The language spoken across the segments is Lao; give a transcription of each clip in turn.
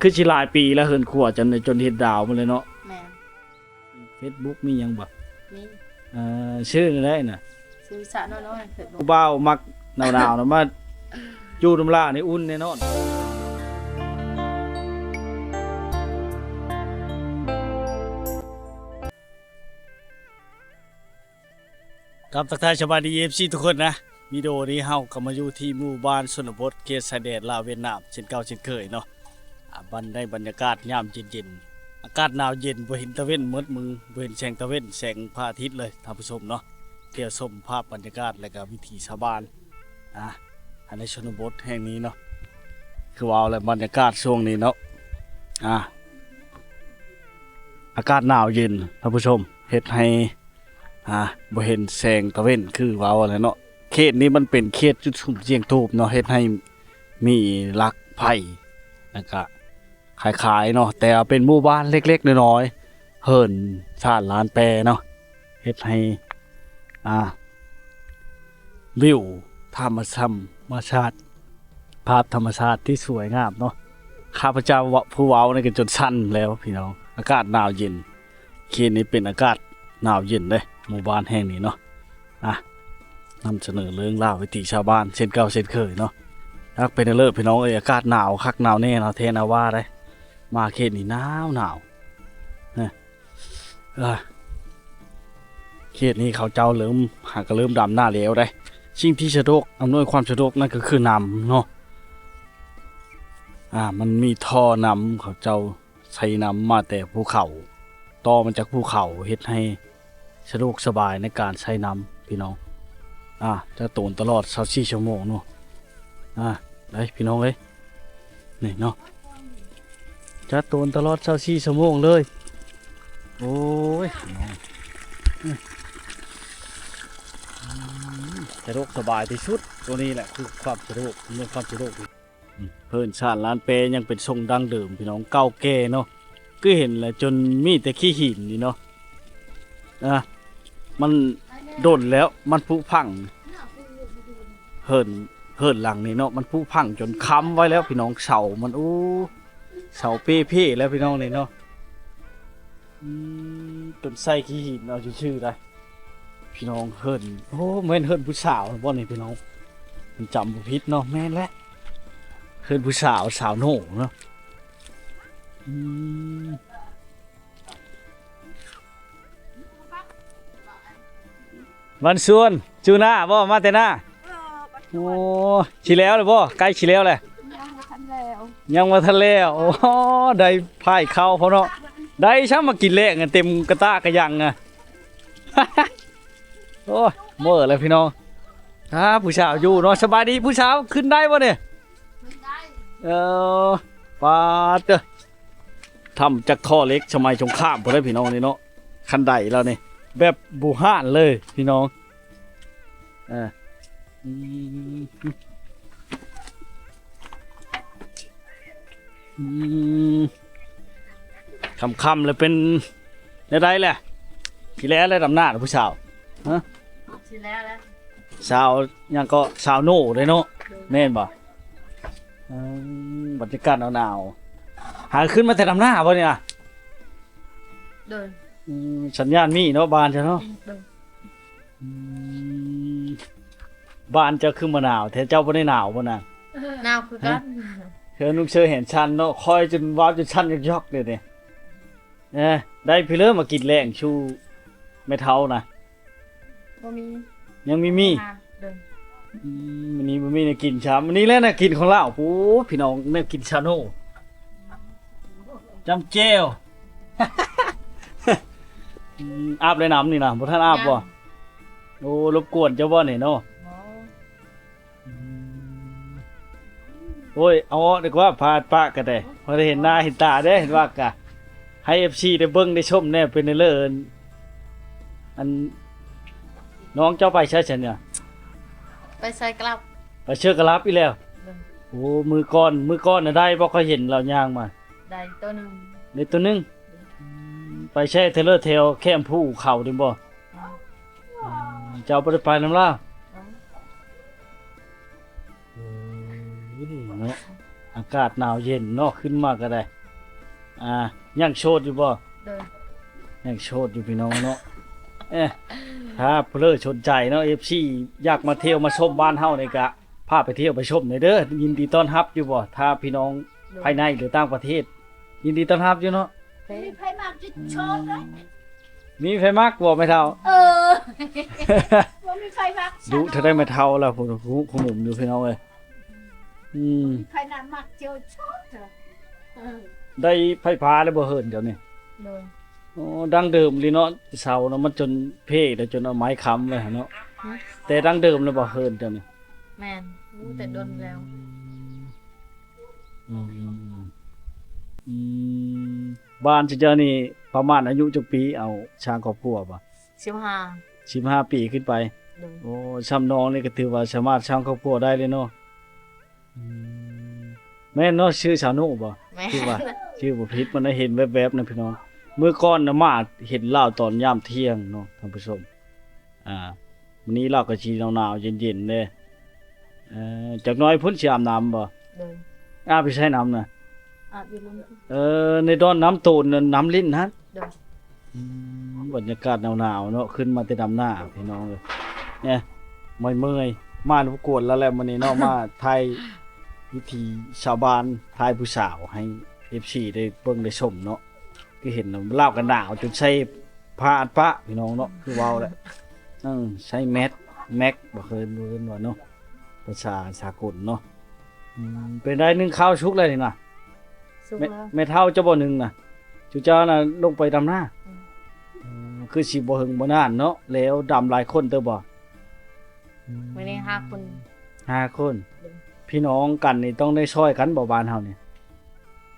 ຄືຊິຫຼາຍປີແລ້ວເຮືອນຄົວເຈົ້ານີ້ ຈົນເຮັດດາວໝົດເລີຍເນາະ. ແມ່ນ. ເຟສບຸກມີຫຍັງບໍ່? ມີ. ເອີ ຊື່ແນວໃດນະ? ຊື່ສະນ້ອຍໆ ເຟສບຸກ. ຜູ້ບ່າວມັກໜາວໆນະ ມາຢູ່ນຳຫຼ້ານີ້ອຸ່ນແນ່ນອນ. ຄັບ ທັກທາຍສະບາຍດີ ເອັຟຊີ ທຸກຄົນນະ. ວິດີໂອນີ້ເຮົາກໍມາຢູ່ທີ່ໝູ່ບ້ານຊົນນະບົດ ເຂດຊາຍແດນລາວຫວຽດນາມ ເຊັ່ນເກົ່າເຊັ່ນເຄີຍເນາະ. ອາ ບັນ ໄດ້ບັນຍາກາດຍາມເຢັນໆ ອາກາດໜາວເຢັນ ບໍ່ເຫັນຕາເວັນໝົດມື້ ບໍ່ເຫັນແສງຕາເວັນ ແສງພະອາທິດເລີຍທ່ານຜູ້ຊົມເນາະ. ທ່ຽວຊົມພາບບັນຍາກາດ ແລະກະວິຖີຊາວບ້ານ ອາ ໃນຊົນນະບົດແຫ່ງນີ້ເນາະ. ຄືວ່າແຫຼະ ບັນຍາກາດຊ່ວງນີ້ເນາະ ອາ ອາກາດໜາວເຢັນທ່ານຜູ້ຊົມ ເຮັດໃຫ້ ອາ ບໍ່ເຫັນແສງຕາເວັນ ຄືເວົ້າຫັ້ນແຫຼະເນາະ. ເຂດນີ້ມັນເປັນເຂດຈຸດສຸມສ່ຽງໂທບເນາະ ເຮັດໃຫ້ມີລັກໄພ ແລ້ວກະຄ້າຍໆເນາະ ແຕ່ວ່າເປັນໝູ່ບ້ານເລັກໆນ້ອຍໆ ເຮືອນຊານລ້ານແປເນາະ ເຮັດໃຫ້ ອາ ວິວທຳມະຊຳມະຊາດ ພາບທຳມະຊາດທີ່ສວຍງາມເນາະ. ຂ້າພະເຈົ້າ ຜູ້ເວົ້ານີ້ກໍຈົນສັ່ນແລ້ວພີ່ນ້ອງ ອາກາດໜາວເຢັນ. ເຂດນີ້ເປັນອາກາດໜາວເຢັນເດ້ ໝູ່ບ້ານແຫ່ງນີ້ເນາະ. ນະ ນຳສະເໜີເລື່ອງລາວວິຖີຊາວບ້ານເຊັ່ນເກົ່າເຊັ່ນເຄີຍເນາະ. ຢາກເປັນເລີດພີ່ນ້ອງເອີຍ ອາກາດໜາວຄັກໜາວແນ່ເນາະ ແທ້ນາວ່າໄດ໋. ມາເຂດນີ້ໜາວໆ ນະ ເອີ ເຂດນີ້ເຂົາເຈົ້າເລີ່ມ ຫາກໍເລີ່ມດຳນາແລ້ວໄດ໋. ສິ່ງທີ່ສະດວກ ອຳນວຍຄວາມສະດວກນັ້ນກໍຄືນ້ຳເນາະ. ອາ ມັນມີທໍ່ນ້ຳ ເຂົາເຈົ້າໃຊ້ນ້ຳມາແຕ່ພູເຂົາ ຕໍ່ມາຈາກພູເຂົາ ເຮັດໃຫ້ສະດວກສະບາຍໃນການໃຊ້ນ້ຳພີ່ນ້ອງ. ອາ ຈະໂຕນຕະຫຼອດຊາວສີ່ຊົ່ວໂມງເນາະ. ອາ ໄດ້ພີ່ນ້ອງເອີຍ ນີ້ເນາະ ຈະໂຕນຕະຫຼອດຊາວສີ່ຊົ່ວໂມງເລີຍ. ໂອ້ຍ ສະດວກສະບາຍທີ່ສຸດ ໂຕນີ້ແຫຼະຄືຄວາມສະດວກ ອຳນວຍຄວາມສະດວກ. ເຮືອນຊານລ້ານແປຍັງເປັນຊົງດັ້ງເດີມພີ່ນ້ອງ ເກົ່າແກ່ເນາະ. ຄືເຫັນແລ້ວຈົນມີແຕ່ຂີ້ຫີນນີ້ເນາະ. ອາ ມັນດົນແລ້ວ ມັນຜຸພັງ ເຮືອນ ເຮືອນຫຼັງນີ້ເນາະ ມັນຜຸພັງຈົນຄ້ຳໄວ້ແລ້ວພີ່ນ້ອງ. ເສົາມັນ ໂອ້ ເສົາເປ່ເພແລ້ວພີ່ນ້ອງນີ້ເນາະ. ອືມ ຈົນໃສ່ຂີ້ຫີນເອົາຊື່ໆໄດ໋ພີ່ນ້ອງ. ເຮືອນ ໂອ້ ແມ່ນເຮືອນຜູ້ສາວບໍ່ນີ້ພີ່ນ້ອງ? ຄັນຈຳບໍ່ຜິດເນາະ ແມ່ນແຫຼະ ເຮືອນຜູ້ສາວ ສາວໂນເນາະ. ອືມ ບ້ານສວນ ຢູ່ນາບໍ່? ມາແຕ່ນາ. ໂອ້ ຊິແລ້ວແລ້ວບໍ່? ໃກ້ຊິແລ້ວແລ້ວ. ຍັງບໍ່ທັນແລ້ວ ຍັງບໍ່ທັນແລ້ວ. ໂອ້ ໄດ້ພາຍເຂົ້າພໍເນາະ ໄດ້ຊ້ຳມາກິນແລງ ເຕັມກະຕະກະຍັງອະ. ໂອ້ຍ ເມີແລ້ວພີ່ນ້ອງ. ອາ ຜູ້ສາວຢູ່ເນາະ. ສະບາຍດີຜູ້ສາວ ຂຶ້ນໄດ້ບໍ່ນີ້? ຂຶ້ນໄດ້. ເອີ ປາດເຕີ ທຳຈາກທໍ່ເຫຼັກສະໄໝສົງຄາມພຸ້ນເດ້ພີ່ນ້ອງນີ້ເນາະ. ຄັນໄດລາວນີ້ແບບບູຮານເລີຍພີ່ນ້ອງ. ເອີ ອືມ ອືມ ຄ່ຳໆແລ້ວເປັນແນວໃດແຫຼະ? ຊິແລ້ວແລ້ວດຳນານະຜູ້ສາວ? ຮະ? ຊິແລ້ວແລ້ວ. ສາວຫຍັງເກາະ? ສາວໂນເດ້ເນາະ. ໂດຍ. ແມ່ນບໍ່? ອືມ ບັນຍາກາດໜາວໆ. ຫາຂຶ້ນມາແຕ່ດຳນາບໍ່ນີ້ນະ? ໂດຍ. ອືມ ສັນຍານມີເນາະ ບ້ານເຈົ້າເນາະ. ໂດຍ. ອືມ ບ້ານເຈົ້າຄືມາໜາວແທ້? ເຈົ້າບໍ່ໄດ້ໜາວບໍ່ນະ? ໜາວຄືກັນ. ຮະ? ເຮືອນລຸງເຊີແຫນຊັນເນາະ ຄ່ອຍຈົນວ້າວຈົນສັ່ນຢອກໆເດນີ້. ເອີ ໄດ້ພີ່ເລີມາກິນແລງຊູ່ແມ່ເຖົ້ານະ? ບໍ່ມີ. ຍັງມີມີ? ໂດຍ. ອືມ ມື້ນີ້ບໍ່ມີແນວກິນຊ້ຳ. ມື້ນີ້ແຫຼະແນວກິນຂອງລາວ. ໂອ້ ພີ່ນ້ອງ ແນວກິນຊາໂນ ຈ້ຳແຈ່ວ. ອືມ ອາບແລ້ວນ້ຳນີ້ນະ? ບໍ່ທັນອາບບໍ່? ຍັງ. ໂອ້ ລົບກວນເຈົ້າບໍ່ນີ້ເນາະ? ບໍ່. ອືມ ໂອ້ຍ ເອົາອອກດີກວ່າ ຜ້າປະກະໄດ້ ພໍໄດ້ເຫັນໜ້າເຫັນຕາເດ້ ເຫັນວ່າກະໃຫ້ເອັຟຊີໄດ້ເບິ່ງໄດ້ຊົມແດ່ ເປັນແນວເລີ ອັນ ນ້ອງເຈົ້າໄປໃສຊັ້ນນະ? ໄປໃສກະລັບ. ໄປເຊີກະລັບອີກແລ້ວ. ໂດຍ. ໂອ້ ມື້ກ່ອນ ມື້ກ່ອນນະໄດ້ບໍ່? ຂ້ອຍເຫັນລາວຍ່າງມາ. ໄດ້ໂຕໜຶ່ງ. ໄດ້ໂຕໜຶ່ງ. ອືມ ໄປໃສ? ແຖວເລີ ແຖວແຄມພູເຂົານີ້ບໍ່? ອືມ ເຈົ້າບໍ່ໄດ້ໄປນຳລາວ? ອືມ ໂອ້ຍ ເນາະ. ອາກາດໜາວເຢັນເນາະ ຂຶ້ນມາກໍໄດ້. ອ່າ ຍັງໂສດຢູ່ບໍ່? ໂດຍ ຍັງໂສດຢູ່ພີ່ນ້ອງເນາະ. ເອີ ຖ້າຜູ້ໃດສົນໃຈເນາະ ເອັຟຊີ ຢາກມາທ່ຽວມາຊົມບ້ານເຮົານີ້ກະພາໄປທ່ຽວໄປຊົມແດ່ເດີ. ຍິນດີຕ້ອນຮັບຢູ່ບໍ່? ຖ້າພີ່ນ້ອງ ໂດຍ ພາຍໃນ ຫຼື ຕ່າງປະເທດ ຍິນດີຕ້ອນຮັບຢູ່ເນາະ. ມີໃຜມັກໂສດເດ້. ມີໃຜມັກບໍ່ແມ່ເຖົ້າ? ເອີ ບໍ່ມີໃຜມັກ ດຸເທົ່າໃດແມ່ເຖົ້າລະ ຜູ້ ຜູ້ໜຸ່ມຢູ່ພີ່ນ້ອງເອີຍ. ອືມ ໃຜນະມັກໂສດ ເອີ ໄດ້ໄຟຟ້າແລ້ວບໍ່ເຮືອນເຈົ້ານີ້? ໂດຍ ໂອ້ ດັ້ງເດີມລີເນາະ ເສົານະມັນຈົນເພແລ້ວ ຈົນເອົາໄມ້ຄ້ຳໄວ້ຫັ້ນເນາະ. ຮະ? ແຕ່ດັ້ງເດີມແລ້ວບໍ່ເຮືອນເຈົ້ານີ້? ແມ່ນ ໂອ້ ແຕ່ດົນແລ້ວ. ອືມ ອືມ ອືມ ອືມ ບ້ານເຈົ້ານີ້ປະມານອາຍຸຈັກປີ? ເອົາສ້າງຄອບຄົວບໍ່? ສິບຫ້າ ສິບຫ້າປີຂຶ້ນໄປ. ໂດຍ ໂອ້ ຊ່ຳນ້ອງນີ້ກໍຖືວ່າສາມາດສ້າງຄອບຄົວໄດ້ເລີຍເນາະ. ອືມ ແມ່ນເນາະ ຊື່ສາວນຸບໍ່? ແມ່ນ ຖືວ່າຊື່ບໍ່ຜິດ ມັນໄດ້ເຫັນແວບໆນະພີ່ນ້ອງ. ມື້ກ່ອນນະມາເຫັນລາວຕອນຍາມທ່ຽງເນາະທ່ານຜູ້ຊົມ. ອ່າ ມື້ນີ້ລາວກໍຊິໜາວໆເຢັນໆເດ້. ເອີ ຈັກໜ້ອຍພຸ້ນຊິອາບນ້ຳບໍ່? ໂດຍ ອາບຢູ່ໃສນ້ຳນະ? ອາບຢູ່ລຸ່ມ. ເອີ ໃນດອນນ້ຳໂຕນ ນ້ຳລິ້ນຫັ້ນ. ໂດຍ ອືມ ບັນຍາກາດໜາວໆເນາະ ຂຶ້ນມາແຕ່ດຳໜ້າພີ່ນ້ອງເອີຍ. ເອີ ເມື່ອຍໆ ມາລົບກວນລາວແຫຼະມື້ນີ້ເນາະ ມາຖ່າຍວິຖີຊາວບ້ານ ຖ່າຍຜູ້ສາວໃຫ້ເອັຟຊີໄດ້ເບິ່ງໄດ້ຊົມເນາະ. ຄືເຫັນລາວກໍໜາວຈົນໃສ່ຜ້າອັດປະພີ່ນ້ອງເນາະ ຄືເວົ້າແຫຼະ. ເອີ ໃສ່ແມັດ ແມັດ ບໍ່ເຄີຍເອີ້ນວ່າເນາະ ພາສາສາກົນເນາະ. ອືມ ເປັນໃດ ໜຶ້ງເຂົ້າສຸກແລ້ວນີ້ນະ? ສຸກແລ້ວ. ແມ່ເຖົ້າເຈົ້າບໍ່ໜຶ້ງນະ? ຈຸເຈົ້ານະລົງໄປດຳນາ? ອືມ ອືມ ຄືຊິບໍ່ເຫິງບໍ່ນານເນາະ ແລ້ວດຳຫຼາຍຄົນເຕີບບໍ່? ອືມ ມື້ນີ້ຫ້າຄົນ. ຫ້າຄົນ. ໂດຍ ພີ່ນ້ອງກັນນີ້ຕ້ອງໄດ້ຊ່ອຍກັນບໍ່ ບ້ານເຮົານີ້?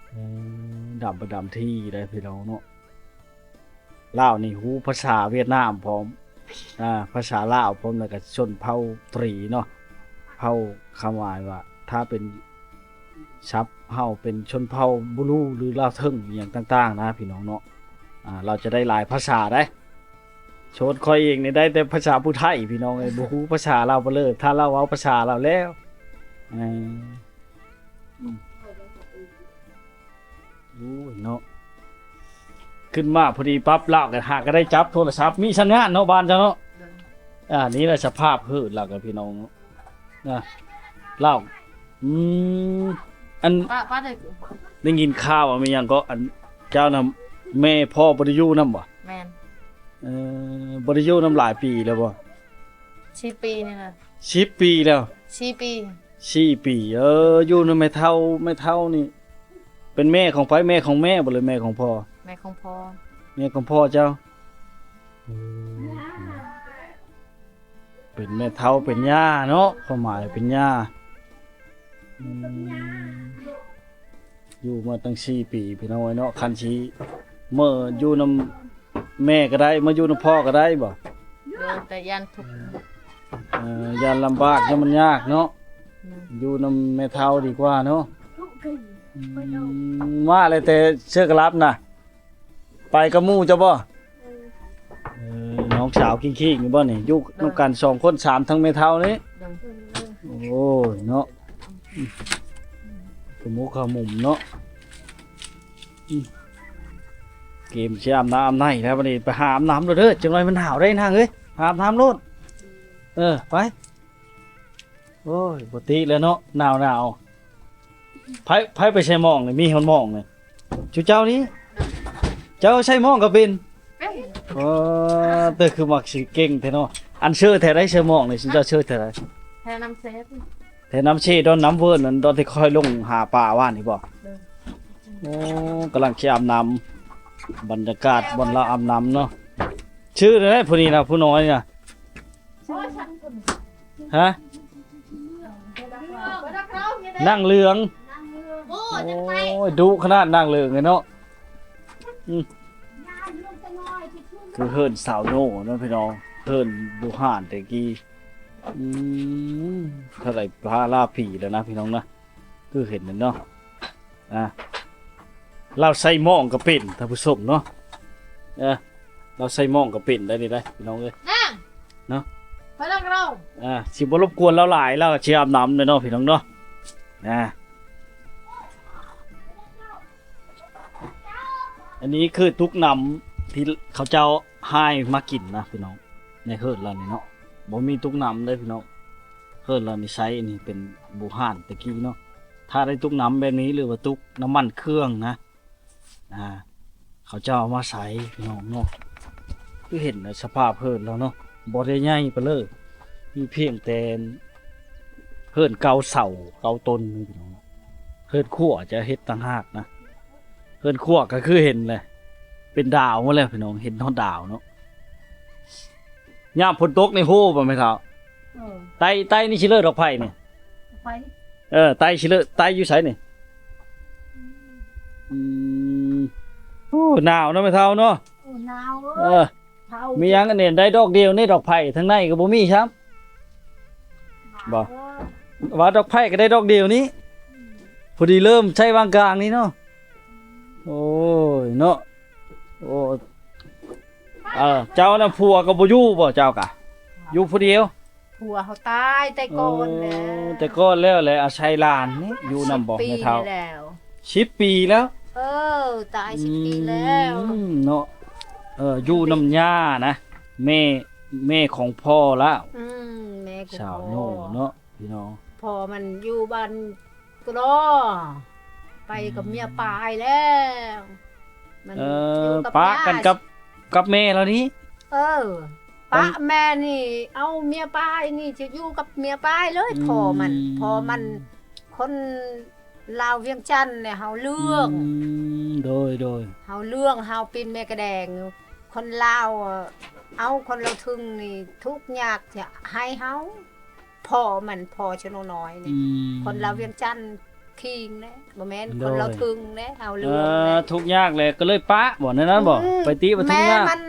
ເອີ ດຳໄປດຳທີ່ໄດ້ພີ່ນ້ອງເນາະ. ລາວນີ້ຮູ້ພາສາຫວຽດນາມພ້ອມ ອ່າ ພາສາລາວພ້ອມ ແລ້ວກໍຊົນເຜົ່າຕຣີເນາະ ເຜົ່າຄຳວ່າ ວ່າຖ້າເປັນສັບເຮົາເປັນຊົນເຜົ່າບູລູ ຫຼື ລາວເທິງ ອີ່ຫຍັງຕ່າງໆນະພີ່ນ້ອງເນາະ. ອ່າ ລາວຈະໄດ້ຫຼາຍພາສາໃດ໋. ໂຊນຂ້ອຍເອງນີ້ໄດ້ແຕ່ພາສາຜູ້ໄທພີ່ນ້ອງເອີຍ ບໍ່ຮູ້ພາສາລາວເລີຍ ຖ້າລາວເວົ້າພາສາລາວແລ້ວ. ເອີ ອືມ ໂອ້ຍເນາະ ຂຶ້ນມາພໍດີປັບ ລາວກໍຫາກໍໄດ້ຈັບໂທລະສັບ ມີສັນຍານເນາະ ບ້ານເຈົ້າເນາະ. ໂດຍ ອ່າ ນີ້ແຫຼະສະພາບເຮືອນລາວກັບພີ່ນ້ອງເນາະ ລາວ. ອືມ ອັນ ປ້າ ປ້າ ໄດ້ ໄດ້ຍິນຂ່າວວ່າມີຫຍັງເກາະ ອັນເຈົ້ານະ ແມ່ພໍ່ບໍ່ໄດ້ຢູ່ນຳບໍ່? ແມ່ນ. ເອີ ບໍ່ໄດ້ຢູ່ນຳຫຼາຍປີແລ້ວບໍ່? ສີ່ປີນີ້ນະ. ສິບປີແລ້ວ? ສີ່ປີ. ສີ່ປີ. ເອີ ຢູ່ນຳແມ່ເຖົ້າ ແມ່ເຖົ້ານີ້ເປັນແມ່ຂອງໃຜ? ແມ່ຂອງແມ່ບໍ່ ຫຼືແມ່ຂອງພໍ່? ແມ່ຂອງພໍ່. ແມ່ຂອງພໍ່ເຈົ້າ. ອືມ ເປັນແມ່ເຖົ້າເປັນຍ່າເນາະ ຄວາມໝາຍເປັນຍ່າ. ອືມ ຢູ່ມາຕັ້ງສີ່ປີພີ່ນ້ອງເອີຍເນາະ ຄັນຊິເມືອຢູ່ນຳ ແມ່ກໍໄດ້ ມາຢູ່ນຳພໍ່ກໍໄດ້ບໍ່? ໂດຍ ແຕ່ຢ້ານທຸກ ເອີ ຢ້ານລຳບາກ ຢ້ານມັນຍາກເນາະ. ແມ່ນ. ຢູ່ນຳແມ່ເຖົ້າດີກວ່າເນາະ. ອືມ ມາແລ້ວແຕ່ເຊີກະລັບນະ ໄປກັບໝູ່ເຈົ້າບໍ່? ເອີ ເອີ ນ້ອງສາວຄີງໆນີ້ບໍ່ນີ້? ຢູ່ນຳກັນສອງຄົນ ສາມ ທັງແມ່ເຖົ້ານີ້. ໂດຍ. ໂອ້ຍເນາະ ອືມ ຂະໝູຂະໝຸມເນາະ. ອືມ ເກມຊິອາບນ້ຳອາບໃນແລ້ວບັດນີ້ ໄປຫາອາບນ້ຳໂລດເດີ ຈັກໜ້ອຍມັນໜາວໄດ໋ນາງເອີຍ ຫາອາບນ້ຳໂລດ. ເອີ ໄປ. ໂອ້ຍ ບໍ່ຕິແລ້ວເນາະ ໜາວໆ. ໃຜ ໃຜໄປໃສ່ໝ້ອງນີ້? ມີຮອດໝ້ອງນີ້ ຈຸເຈົ້ານີ້? ເຈົ້າໃສ່ໝ້ອງກໍເປັນ? ເປັນ. ອໍ ເຕີຄືມັກຊິເກັ່ງແທ້ເນາະ. ອັນເຊີແຖວໃດໃສ່ໝ້ອງນີ້ ຊຸມເຈົ້າເຊີແຖວໃດ? ແຖວນ້ຳເຊ ແຖວນ້ຳເຊ ດອນນ້ຳເວີນນັ້ນ ດອນທີ່ຂ້ອຍລົງຫາປາວານນີ້ບໍ່? ໂດຍ. ໂອ້ ກຳລັງຊິອາບນ້ຳ ບັນຍາກາດບ່ອນລາວອາບນ້ຳເນາະ. ຊື່ແນວໃດຜູ້ນີ້ນະ ຜູ້ນ້ອຍນີ້ນະ? ຮະ? ນາງເຫຼືອງ. ໂອ້ຍ ດຸຂະໜາດນາງເຫຼືອງເລີຍເນາະ. ອືມ ຄືເຮືອນສາວໂນເນາະພີ່ນ້ອງ ເຮືອນບູຮານແຕ່ກີ້. ອືມ ເທົ່າໃດ ຫຼາຍປີແລ້ວນະພີ່ນ້ອງນະ ຄືເຫັນນັ້ນເນາະ. ອ່າ ລາວໃສ່ໝ້ອງກໍເປັນ ທ່ານຜູ້ຊົມເນາະ. ເອີ ລາວໃສ່ໝ້ອງກໍເປັນໄດ໋ນີ້ໄດ໋ ພີ່ນ້ອງເອີຍ ນາງ ເນາະ. ໄປນຳລາວ ອ່າ ຊິບໍ່ລົບກວນລາວຫຼາຍ ລາວຊິອາບນ້ຳແລ້ວເນາະ ພີ່ນ້ອງເນາະ. ອ່າ ອັນນີ້ຄືຕຸກນ້ຳທີ່ເຂົາເຈົ້າຫາຍມາກິນນະພີ່ນ້ອງ ໃນເຮີດລາວນີ້ເນາະ. ບໍ່ມີຕຸກນ້ຳເດ້ພີ່ນ້ອງ ເຮີດລາວນີ້ໃຊ້ອັນນີ້ເປັນບູຮານແຕ່ກີ້ເນາະ. ຖ້າໄດ້ຕຸກນ້ຳແບບນີ້ ຫຼືວ່າຕຸກນ້ຳມັນເຄື່ອງນະ ອ່າ ເຂົາເຈົ້າເອົາມາໃຊ້ພີ່ນ້ອງເນາະ. ຄືເຫັນໃນສະພາບເຮີດລາວເນາະ ບໍ່ໄດ້ໃຫຍ່ປານເລີຍ ມີພຽງແຕ່ເຮືອນເກົ່າເສົາເກົ່າຕົ້ນພີ່ນ້ອງ. ເຮືອນຄົວຈະເຮັດຕ່າງຫາກນະ ເຮືອນຄົວກໍຄືເຫັນແຫຼະ ເປັນດາວໝົດແລ້ວພີ່ນ້ອງ ເຫັນຮອດດາວເນາະ. ຍາມຝົນຕົກນີ້ໂຮບໍ່ແມ່ເຖົ້າ? ເອີ ໄຕ້ ໄຕ້ນີ້ຊິເລີດດອກໄຜ່ນີ້ ໄຜ່ ເອີ ໄຕ້ຊິເລີດ ໄຕ້ຢູ່ໃສນີ້? ອືມ ໂອ້ ໜາວເນາະແມ່ເຖົ້າເນາະ. ໂອ້ ໜາວເອີຍ ເອີ ເຖົ້າ ມີຫຍັງອັນນີ້ ໄດ້ດອກດຽວນີ້ ດອກໄຜ່ທາງໃນກໍບໍ່ມີຊ້ຳ ໜາວ ບໍ່ ເອີຍ ວ່າດອກໄຜ່ກໍໄດ້ດອກດຽວນີ້ ອືມ ພໍດີເລີ່ມໃຊ້ວາງກາງນີ້ເນາະ. ໂອ້ຍເນາະ ໂອ້ ເອີ ເຈົ້ານະ ຜົວກໍບໍ່ຢູ່ບໍ່ ເຈົ້າກະຢູ່ຜູ້ດຽວ? ຜົວເຮົາຕາຍແຕ່ກ່ອນແລ້ວ ໂອ້ ແຕ່ກ່ອນແລ້ວແຫຼະ ອາໄສຫຼານນີ້ຢູ່ນຳບໍ່ແມ່ເຖົ້າ? ສິບປີແລ້ວ ສິບປີແລ້ວ ເອີ ຕາຍສິບປີແລ້ວ ອືມ ເນາະ ເອີ ຢູ່ນຳຍ່ານະ ແມ່ ແມ່ຂອງພໍ່ລະ ອືມ ແມ່ຂອງ ສາວໂນເນາະ ພີ່ນ້ອງ ພໍ່ມັນຢູ່ບ້ານກະລໍ ໄປກັບເມຍປາຍແລ້ວ ມັນ ເອີ ຢູ່ກັບ ປະກັນ ຍ່າ ກັບ ກັບແມ່ລາວນີ້ ເອີ ປະແມ່ນີ້ ເອົາເມຍປາຍນີ້ ຈະຢູ່ກັບເມຍປາຍເລີຍ ອືມ ພໍ່ມັນ ພໍ່ມັນຄົນລາວວຽງຈັນແຫຼະ ເຮົາເລື່ອງ ອືມ ໂດຍ ໂດຍ ເຮົາເລື່ອງ ເຮົາປິ່ນແມ່ກະແດງ ຄົນລາວ ເອົາ ຄົນລາວທຶ່ງນີ້ທຸກຍາກຈະໃຫ້ເຮົາ ພໍ່ມັນ ພໍ່ຊະໂນນ້ອຍນີ້ ອືມ ຄົນລາວວຽງຈັນຄີງເດ້ ບໍ່ແມ່ນ ໂດຍ ຄົນລາວທຶ່ງເດ້ ເຮົາເລື່ອງ ເອີ ເດ້ ທຸກຍາກແຫຼະ ກໍເລີຍປະບໍ່ ແນວນັ້ນບໍ່? ອືມ ໄປຕິວ່າທຸກຍາກ ແມ່ມັນ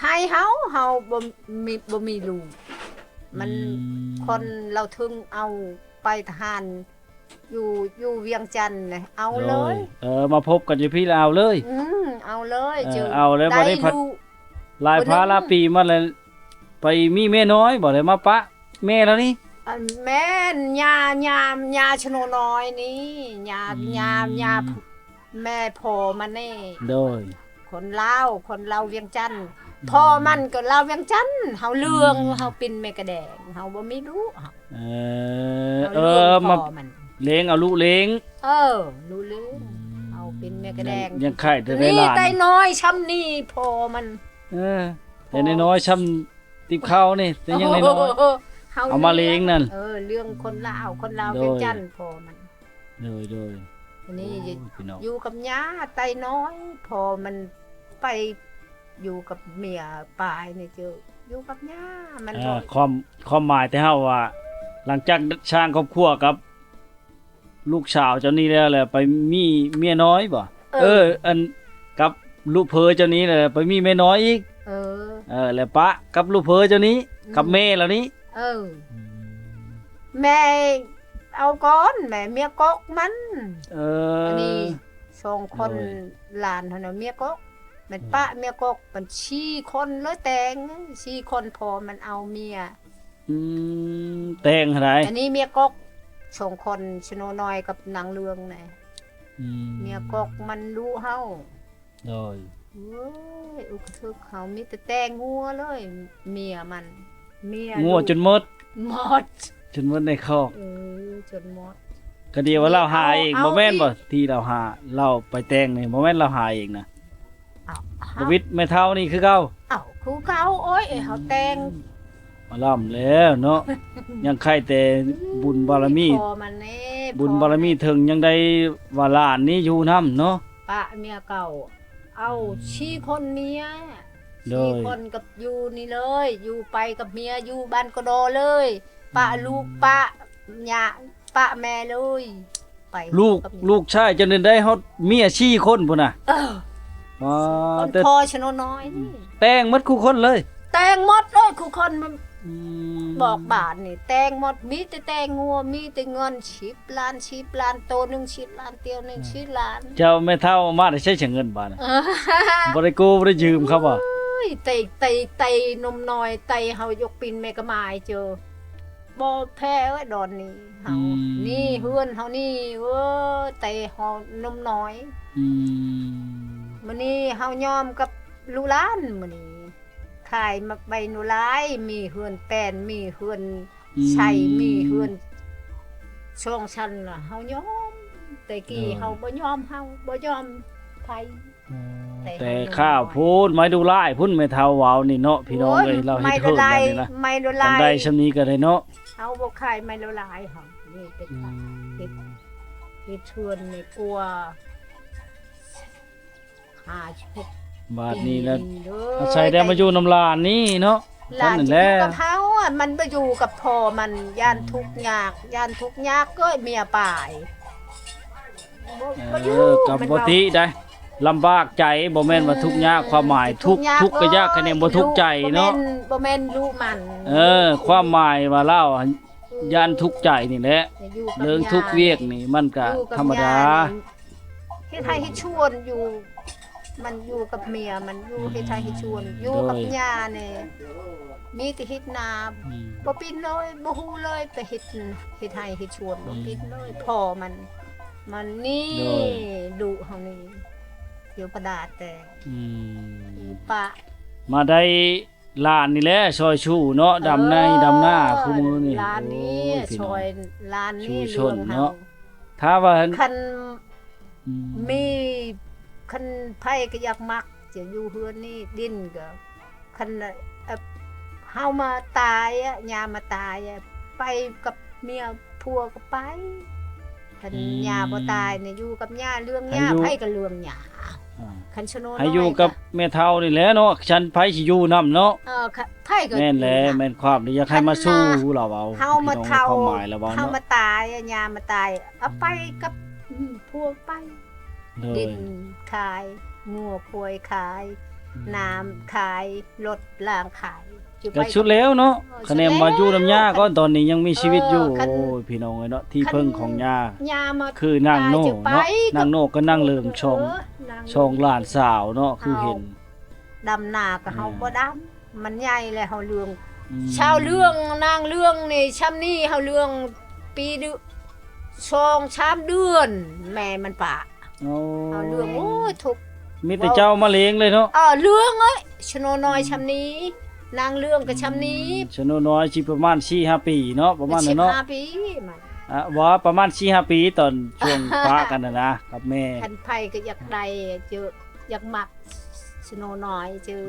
ໃຫ້ເຮົາ ເຮົາບໍ່ມີ ບໍ່ມີລູກ ມັນ ອືມ ຄົນລາວທຶ່ງເອົາໄປທະຫານ ຢູ່ ຢູ່ວຽງຈັນນະ ເອົາເລີຍ ໂດຍ ເອີ ມາພົບກັນຢູ່ພີ້ລະເອົາເລີຍ ອືມ ເອົາເລີຍ ເອີ ຈຶ່ງ ເອົາແລ້ວ ໄດ້ ບໍ່ໄດ້ພັດ ລູກ ຫຼາຍພາລະປີມາແລ້ວ ໄປມີເມຍນ້ອຍບໍ່ ໄດ້ມາປະແມ່ລາວນີ້? ອັນ ແມ່ນ ຍ່າ ຍ່າ ຍ່າຊະໂນນ້ອຍນີ້ ຍ່າ ອືມ ຍ່າ ຍ່າ ແມ່ພໍ່ມັນນີ້ ໂດຍ ຄົນລາວ ຄົນລາວວຽງຈັນ ອືມ ພໍ່ມັນກໍລາວວຽງຈັນ ເຮົາເລື່ອງ ອືມ ເຮົາປິ່ນແມ່ກະແດງ ເຮົາບໍ່ມີລູກ ເອີ ເຮົາ ເອີ ເລື່ອງ ມາພໍ່ມັນ ລ້ຽງເອົາລູກລ້ຽງ ເອີ ລູກລ້ຽງ ອືມ ເຮົາເປັນແມ່ກະແດງ ຍັງ ຍັງໄຂ່ແຕ່ໄດ້ຫຼານ ນີ້ໄຕນ້ອຍຊ່ຳນີ້ພໍ່ມັນ ເອີ ແຕ່ນ້ອຍໆຊ່ຳຕິບເຂົ້ານີ້ ແຕ່ຍັງນ້ອຍໆ ເຮົາ ເອົາມາລ້ຽງນັ້ນ ເອີ ເລື່ອງຄົນລາວ ຄົນລາວ ໂດຍ ວຽງຈັນ ພໍ່ມັນ ໂດຍ ໂດຍ ນີ້ ໂອ້ຍ ພີ່ນ້ອງ ຢູ່ກັບຍ່າໄຕນ້ອຍ ພໍ່ມັນໄປຢູ່ກັບເມຍປາຍນີ້ ເຈົ້າ ຢູ່ກັບຍ່າ ມັນ ເອີ ບໍ່ ຄວາມ ຄວາມໝາຍແຕ່ເຮົາວ່າ ຫຼັງຈາກສ້າງຄອບຄົວກັບລູກສາວເຈົ້ານີ້ແລ້ວ ແລ້ວໄປມີເມຍນ້ອຍບໍ່? ເອີ ເອີ ອັນ ກັບລູກເຂີເຈົ້ານີ້ແລ້ວໄປມີເມຍນ້ອຍອີກ ເອີ ເອີ ແລ້ວປະກັບລູກເຜີເຈົ້ານີ້ ອືມ ກັບແມ່ລາວນີ້ ເອີ ອືມ ແມ່ເອົາກ່ອນ ແມ່ເມຍກອກມັນ ເອີ ອັນນີ້ສອງຄົນ ໂດຍ ຫຼານຫັ້ນນະເມຍກອກ ມັນ ອືມ ປະເມຍກອກ ມັນສີ່ຄົນເລີຍແຕ່ງ ສີ່ຄົນ ພໍ່ມັນເອົາເມຍ ອືມ ແຕ່ງຫັ້ນໃດ ອັນນີ້ເມຍກອກສອງຄົນ ຊະໂນນ້ອຍກັບນາງເລື່ອງນະ ອືມ ເມຍກອກມັນດຸເຮົາ ໂດຍ ໂອ້ຍ ອຸກະທຶກເຮົາມີແຕ່ແຕ່ງົວເລີຍ ເມຍມັນ ເມຍ ງົວຈົນໝົດ ໝົດ ຈົນໝົດໃນຄອກ ເອີ ຈົນໝົດ ກະດຽວວ່າລາວຫາເອງ ເອົາ ບໍ່ແມ່ນບໍ່ ອີກ ທີ່ລາວຫາ ລາວໄປແຕ່ງນີ້ ບໍ່ແມ່ນລາວຫາເອງນະ ເອົາ ທຳອິດແມ່ເຖົ້ານີ້ຄືເກົ່າ ເອົາ ຄືເກົ່າ ໂອ້ຍ ເຮົາແຕ່ງ ອືມ ມາລ້ຳແລ້ວເນາະ ຍັງໄຂ່ແຕ່ ອືມ ບຸນບາລະມີ ພໍ່ມັນເດ້ ບຸນບາລະມີ ພໍ່ມັນ ເຖິງຍັງໄດ້ວ່າຫຼານນີ້ຢູ່ນຳເນາະ ປະເມຍເກົ່າ ເອົາ ອືມ ສີ່ຄົນເມຍ ໂດຍ ສີ່ຄົນກັບຢູ່ນີ້ເລີຍ ຢູ່ໄປກັບເມຍ ຢູ່ບ້ານກະດໍເລີຍ ປະ ອືມ ລູກ ປະຍ່າ ປະແມ່ເລີຍ ໄປ ລູກ ກັບເມຍ ລູກຊາຍເຈົ້ານີ້ໄດ້ຮອດເມຍສີ່ຄົນພຸ້ນນະ ເອີ ວ້າ ແຕ່ພໍ່ຊະໂນນ້ອຍນີ້ ແຕ່ງໝົດຄູ່ຄົນເລີຍ ແຕ່ງໝົດເລີຍຄູ່ຄົນ ອືມ ບອກບາດນີ້ ແຕ່ງໝົດ ມີແຕ່ແຕ່ງົວ ມີແຕ່ເງິນ ສິບລ້ານ ສິບລ້ານ ໂຕໜຶ່ງສິບລ້ານ ຕຽວໜຶ່ງ ອືມ ສິບລ້ານ ເຈົ້າແມ່ເຖົ້າມາແຕ່ໃສເງິນບາດນີ້ ເອີ ບໍ່ໄດ້ກູ້ ບໍ່ໄດ້ຢືມເຂົາບໍ່ ໂອ້ຍ ໄຕ ໄຕ ໄຕນົມນ້ອຍ ໄຕເຮົາຍົກປິ່ນແມ່ກະໝາຍເຈີ ບໍ່ແພ້ເອີຍດອນນີ້ເຮົາ ອືມ ນີ້ເຮືອນເຮົານີ້ ໂອ້ຍ ແຕ່ເຮົານົມນ້ອຍ ອືມ ມື້ນີ້ເຮົາຍອມກັບລູກຫຼານ ມື້ນີ້ຂາຍໝາກໃບໂນລາຍ ມີເຮືອນແປ້ນ ມີເຮືອນ ອືມ ໄຊ ມີເຮືອນສອງຊັ້ນລະ ເຮົາຍອມ. ແຕ່ກີ້ ໂດຍ ເຮົາບໍ່ຍອມ ເຮົາບໍ່ຍອມໃຜ. ອືມ ແຕ່ ແຕ່ ເຮົາ ຂ້າວພຸ້ນ ໄມ້ດູລາຍພຸ້ນ ແມ່ເຖົ້າເວົ້ານີ້ເນາະ ພີ່ນ້ອງເອີຍ. ໂອ້ຍ ລາວເຮັດເຮືອນແບບນີ້ນະ ໄມ້ດູລາຍ ໄມ້ດູລາຍ ຈັ່ງໃດຊ່ຳນີ້ກໍໄດ້ເນາະ. ເຮົາບໍ່ຂາຍໄມ້ດູລາຍ ເຮົາມີແຕ່ ອືມ ເຮັດ ເຮັດເຮືອນໃນຄົວ ຫ້າສິບຫົກ ບາດນີ້ລະ ອາໄສແຕ່ມາຢູ່ນຳຫຼານນີ້ເນາະ. ຫຼານ ນັ້ນແຫຼະ ຊິຢູ່ກັບເຮົາ ມັນບໍ່ຢູ່ກັບພໍ່ມັນ ຢ້ານ ອືມ ທຸກຍາກ ຢ້ານທຸກຍາກເກີດເມຍປາຍ. ບໍ່ ເອີ ບໍ່ຢູ່ ກໍບໍ່ຕິໄດ໋ ລຳບາກໃຈ ບໍ່ແມ່ນວ່າ ອືມ ທຸກຍາກ ຄວາມໝາຍ ທຸກ ທຸກຍາກ ທຸກກໍຢາກ ຄະແນນບໍ່ທຸກໃຈເນາະ. ບໍ່ແມ່ນ ບໍ່ແມ່ນລູກມັນ. ເອີ ຄວາມໝາຍວ່າລາວ ອືມ ຢ້ານທຸກໃຈນີ້ແຫຼະ ເລື່ອງທຸກວຽກນີ້ມັນກໍທຳມະດາ. ເຮັດໄຮ່ເຮັດສວນຢູ່ ມັນຢູ່ກັບເມຍ ມັນຢູ່ ອືມ ເຮັດໄຮ່ເຮັດສວນ ຢູ່ກັບ ໂດຍ ຍ່ານີ້ ມີແຕ່ເຮັດນາ ອືມ ບໍ່ເປັນເລີຍ ບໍ່ຮູ້ເລີຍ ໄປເຮັດ ເຮັດໄຮ່ເຮັດສວນ ອືມ ບໍ່ເປັນເລີຍ. ພໍ່ມັນ ມັນນີ້ ໂດຍ ດຸເຮົານີ້ ຢູ່ປະດາດແຕ່ ອືມ ປະ ມາໄດ້ ຫຼານນີ້ແຫຼະຊ່ອຍຊູເນາະ ເອີ ດຳໄຮ່ດຳນາຄູ່ມື້ນີ້. ຫຼານນີ້ ໂອ້ຍ ພີ່ນ້ອງ ຊ່ອຍ ຫຼານນີ້ ສູ້ຊົນເນາະ ເລື່ອງເຮົາ ຖ້າວ່າ ຄັນ ອືມ ມີ ຄັນໃຜກໍຢາກມັກຈະຢູ່ເຮືອນນີ້ ດິນກໍ ຄັນ ເອີ ເຮົາມາຕາຍອະ ຍາມມາຕາຍອະ ໄປກັບເມຍ ຜົວກໍໄປ. ຄັນ ອືມ ຍ່າບໍ່ຕາຍນີ້ ຢູ່ກັບຍ່າ ເລື່ອງຍ່າ ໃຜກໍເລື່ອງຍ່າ. ອ່າ ຄັນຊະໂນ ໃຫ້ຢູ່ກັບແມ່ເຖົ້ານີ້ແຫຼະເນາະ ຊັ້ນໃຜຊິຢູ່ນຳເນາະ. ເອີ ໃຜກໍ ແມ່ນແຫຼະ ແມ່ນຄວາມທີ່ຢາກໃຫ້ມາສູ່ ລາວເວົ້າ ເຮົາມາເຖົ້າ ຄວາມໝາຍລາວເວົ້າ ເຮົາມາຕາຍ ຍ່າມາຕາຍ ເອົາໄປກັບ ອືມ ຜົວໄປ. ໂດຍ ດິນຂາຍ ງົວຄວາຍຂາຍ ອືມ ນ້ຳຂາຍ ລົດລາງຂາຍ ກະສຸດແລ້ວເນາະ. ເອີ ຄະແນນວ່າຢູ່ນຳຍ່າກ່ອນ ຕອນນີ້ຍັງມີຊີວິດຢູ່. ເອີ ໂອ້ຍ ພີ່ນ້ອງເອີຍເນາະ ທີ່ເພິ່ງຂອງຍ່າ ຍ່າມາ ຄືນາງໂນເນາະ ນາງໂນກັບນາງເລີງ ເອີ ສອງ ນາງ ສອງຫຼານສາວເນາະ ຄືເຫັນ ດຳນາກໍເຮົາ ອືມ ບໍ່ດຳ ມັນໃຫຍ່ແລ້ວ ເຮົາເລື່ອງ ອືມ ຊາວເລື່ອງ ນາງເລື່ອງນີ້ ຊ່ຳນີ້ ເຮົາເລື່ອງປີເດືອນ ສອງສາມເດືອນ ແມ່ມັນປະ. ໂອ້ ເຮົາເລື່ອງ ໂອ້ຍ ທຸກ ມີແຕ່ເຈົ້າມາລ້ຽງເລີຍເນາະ. ເອີ ເລື່ອງເອີຍ ຊະໂນນ້ອຍຊ່ຳນີ້ ນາງເລື່ອງກໍຊ່ຳນີ້. ອືມ ຊະໂນນ້ອຍຊິປະມານສີ່ຫ້າປີເນາະ ປະມານນັ້ນເນາະ ສິບຫ້າປີມັນ ອ່າ ວ່າປະມານສີ່ຫ້າປີ ຕອນຊ່ວງປະກັນນະນະ ກັບແມ່. ຄັນໃຜກໍຢາກໄດ້ ເຈີ ຢາກມັກ ຊະໂນນ້ອຍເຈີ ອືມ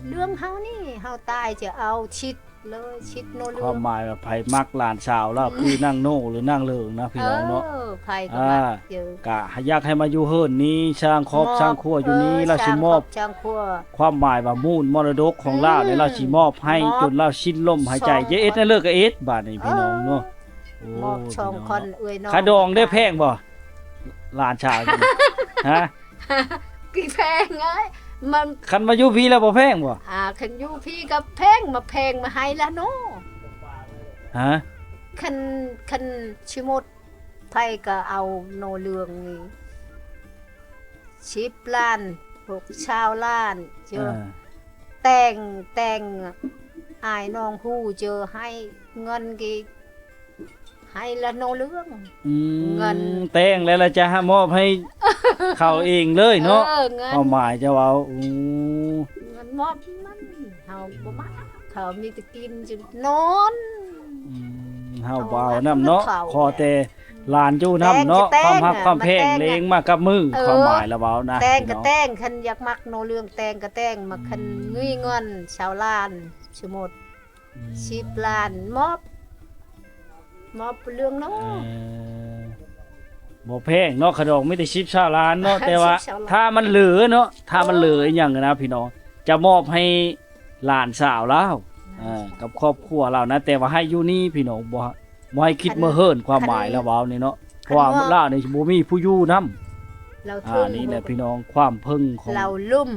ເລື່ອງເຮົານີ້ ເຮົາຕາຍຈະເອົາຊິດ ເລີຍ ອືມ ຊິດໂນເລື່ອງ. ຄວາມໝາຍວ່າໃຜມັກຫຼານສາວລາວ ອືມ ຄືນາງໂນ ຫຼື ນາງເລີງນະ ພີ່ນ້ອງເນາະ. ເອີ ໃຜກໍ ອ່າ ມັກເຈີ ກະຢາກໃຫ້ມາຢູ່ເຮືອນນີ້ ສ້າງຄອບ ເອີ ສ້າງຄົວຢູ່ນີ້ ເອີ ລາວຊິມອບ ສ້າງຄອບສ້າງຄົວ ຄວາມໝາຍວ່າມູນມໍລະດົກຂອງລາວນີ້ ອືມ ລາວຊິມອບໃຫ້ ມອບ ຈົນລາວສິ້ນລົມຫາຍໃຈ ສອງ ຈະເຮັດແນວເລີກກໍເຮັດ ບາດນີ້ ເອີ ພີ່ນ້ອງເນາະ. ໂອ້ ມອບສອງ ພີ່ນ້ອງ ຄົນເອື້ອຍນ້ອງ. ຄ່າດອງໄດ້ແພງບໍ່ ຫຼານສາວນີ້ ຮະ? ຄືແພງເອີຍ ມັນ ຄັນມາຢູ່ພີ້ແລ້ວບໍ່ແພງບໍ່? ອ່າ ຄັນຢູ່ພີ້ກໍແພງ ມາແພງມາໃຫ້ລະໂນ. ຮະ? ຄັນ ຄັນຊິໝົດ ໃຜກໍເອົາໂນເລື່ອງນີ້ ສິບລ້ານ ຫົກ ຊາວລ້ານ ເຈີ ອ່າ ແຕ່ງ ແຕ່ງ ອ້າຍນ້ອງຮູ້ ເຈີ ໃຫ້ເງິນກີ ໃຫ້ລະໂນເລື່ອງ ອືມ ເງິນ ແຕ່ງແລ້ວລະຈະມອບໃຫ້ເຂົາເອງເລີຍເນາະ. ເອີ ເງິນ ຄວາມໝາຍຈະເວົ້າ ໂອ້ ເງິນມອບມັນ ເຮົາບໍ່ມັກ ເຂົາມີແຕ່ກິນຈະນອນ ອືມ ເຮົາບໍ່ເອົານຳເນາະ ເຂົາ ຂໍແຕ່ຫຼານຢູ່ນຳເນາະ. ຄວາມຮັກຄວາມແພງ ແຕ່ງ ແຕ່ງ ລ້ຽງມາກັບມື ເອີ ຄວາມໝາຍລະເວົ້ານະ ແຕ່ງກໍແຕ່ງ ຄັນຢາກມັກໂນເລື່ອງ ແຕ່ງກໍແຕ່ງ ມາ ອືມ ຄັນມີເງິນຊາວລ້ານ ສົມມຸດ ອືມ ສິບລ້ານ ມອບ ມອບເລື່ອງເນາະ. ເອີ ບໍ່ແພງເນາະ ຂະດອງມີແຕ່ສິບ ຊາວລ້ານເນາະ ແຕ່ວ່າ ສິບ ຊາວລ້ານ ຖ້າມັນເຫຼືອເນາະ ຖ້າມັນເຫຼືອ ເອີ ອີ່ຫຍັງນະ ພີ່ນ້ອງ ຈະມອບໃຫ້ຫຼານສາວລາວ ເອີ ກັບຄອບຄົວລາວນະ ແຕ່ວ່າໃຫ້ຢູ່ນີ້ ພີ່ນ້ອງ ບໍ່ ບໍ່ໃຫ້ຄິດເມີເຫີນ ຄວາມໝາຍລາວເວົ້ານີ້ເນາະ ເພາະວ່າລາວນີ້ບໍ່ມີຜູ້ຢູ່ນຳ. ລາວ ອ່າ ນີ້ແຫຼະ ພີ່ນ້ອງ ຄວາມເພິງຂອງລາວ ລຸມ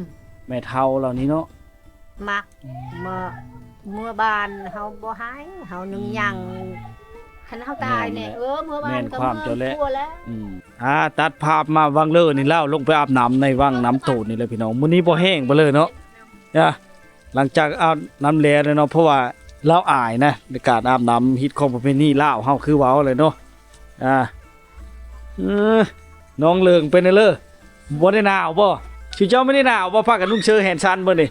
ແມ່ເຖົ້າລາວນີ້ເນາະ. ມັກ ອືມ ເມື່ອ ເມື່ອບ້ານເຮົາບໍ່ໃຫ້ ເຮົາໜຶ່ງ ອືມ ຍັງ ຄັນເຮົາຕາຍນີ້ ແມ່ນແຫຼະ ເອີ ເມື່ອບ້ານ ແມ່ນຄວາມເຈົ້າແຫຼະ ກໍເມືອແລ້ວ ອືມ ອ່າ ຕັດພາບມາວັງເລີນີ້ ລາວລົງໄປອາບນ້ຳໃນວັງນ້ຳໂຕນນີ້ແຫຼະ ພີ່ນ້ອງ. ມື້ນີ້ບໍ່ແຫ້ງບໍ່ເລີເນາະ ນະ ຫຼັງຈາກອາບນ້ຳແລ້ວເນາະ ເພາະວ່າລາວອາຍນະ ໃນການອາບນ້ຳ ຮີດຄອງປະເພນີລາວເຮົາ ຄືເວົ້າແຫຼະເນາະ. ອ່າ ເອີ ນ້ອງເລີງເປັນແນວເລີ ບໍ່ໄດ້ໜາວບໍ່? ຢູ່ເຈົ້າບໍ່ໄດ້ໜາວບໍ່? ພາກັນນຸ່ງເຊີແຮນຊັນເບິ່ງນີ້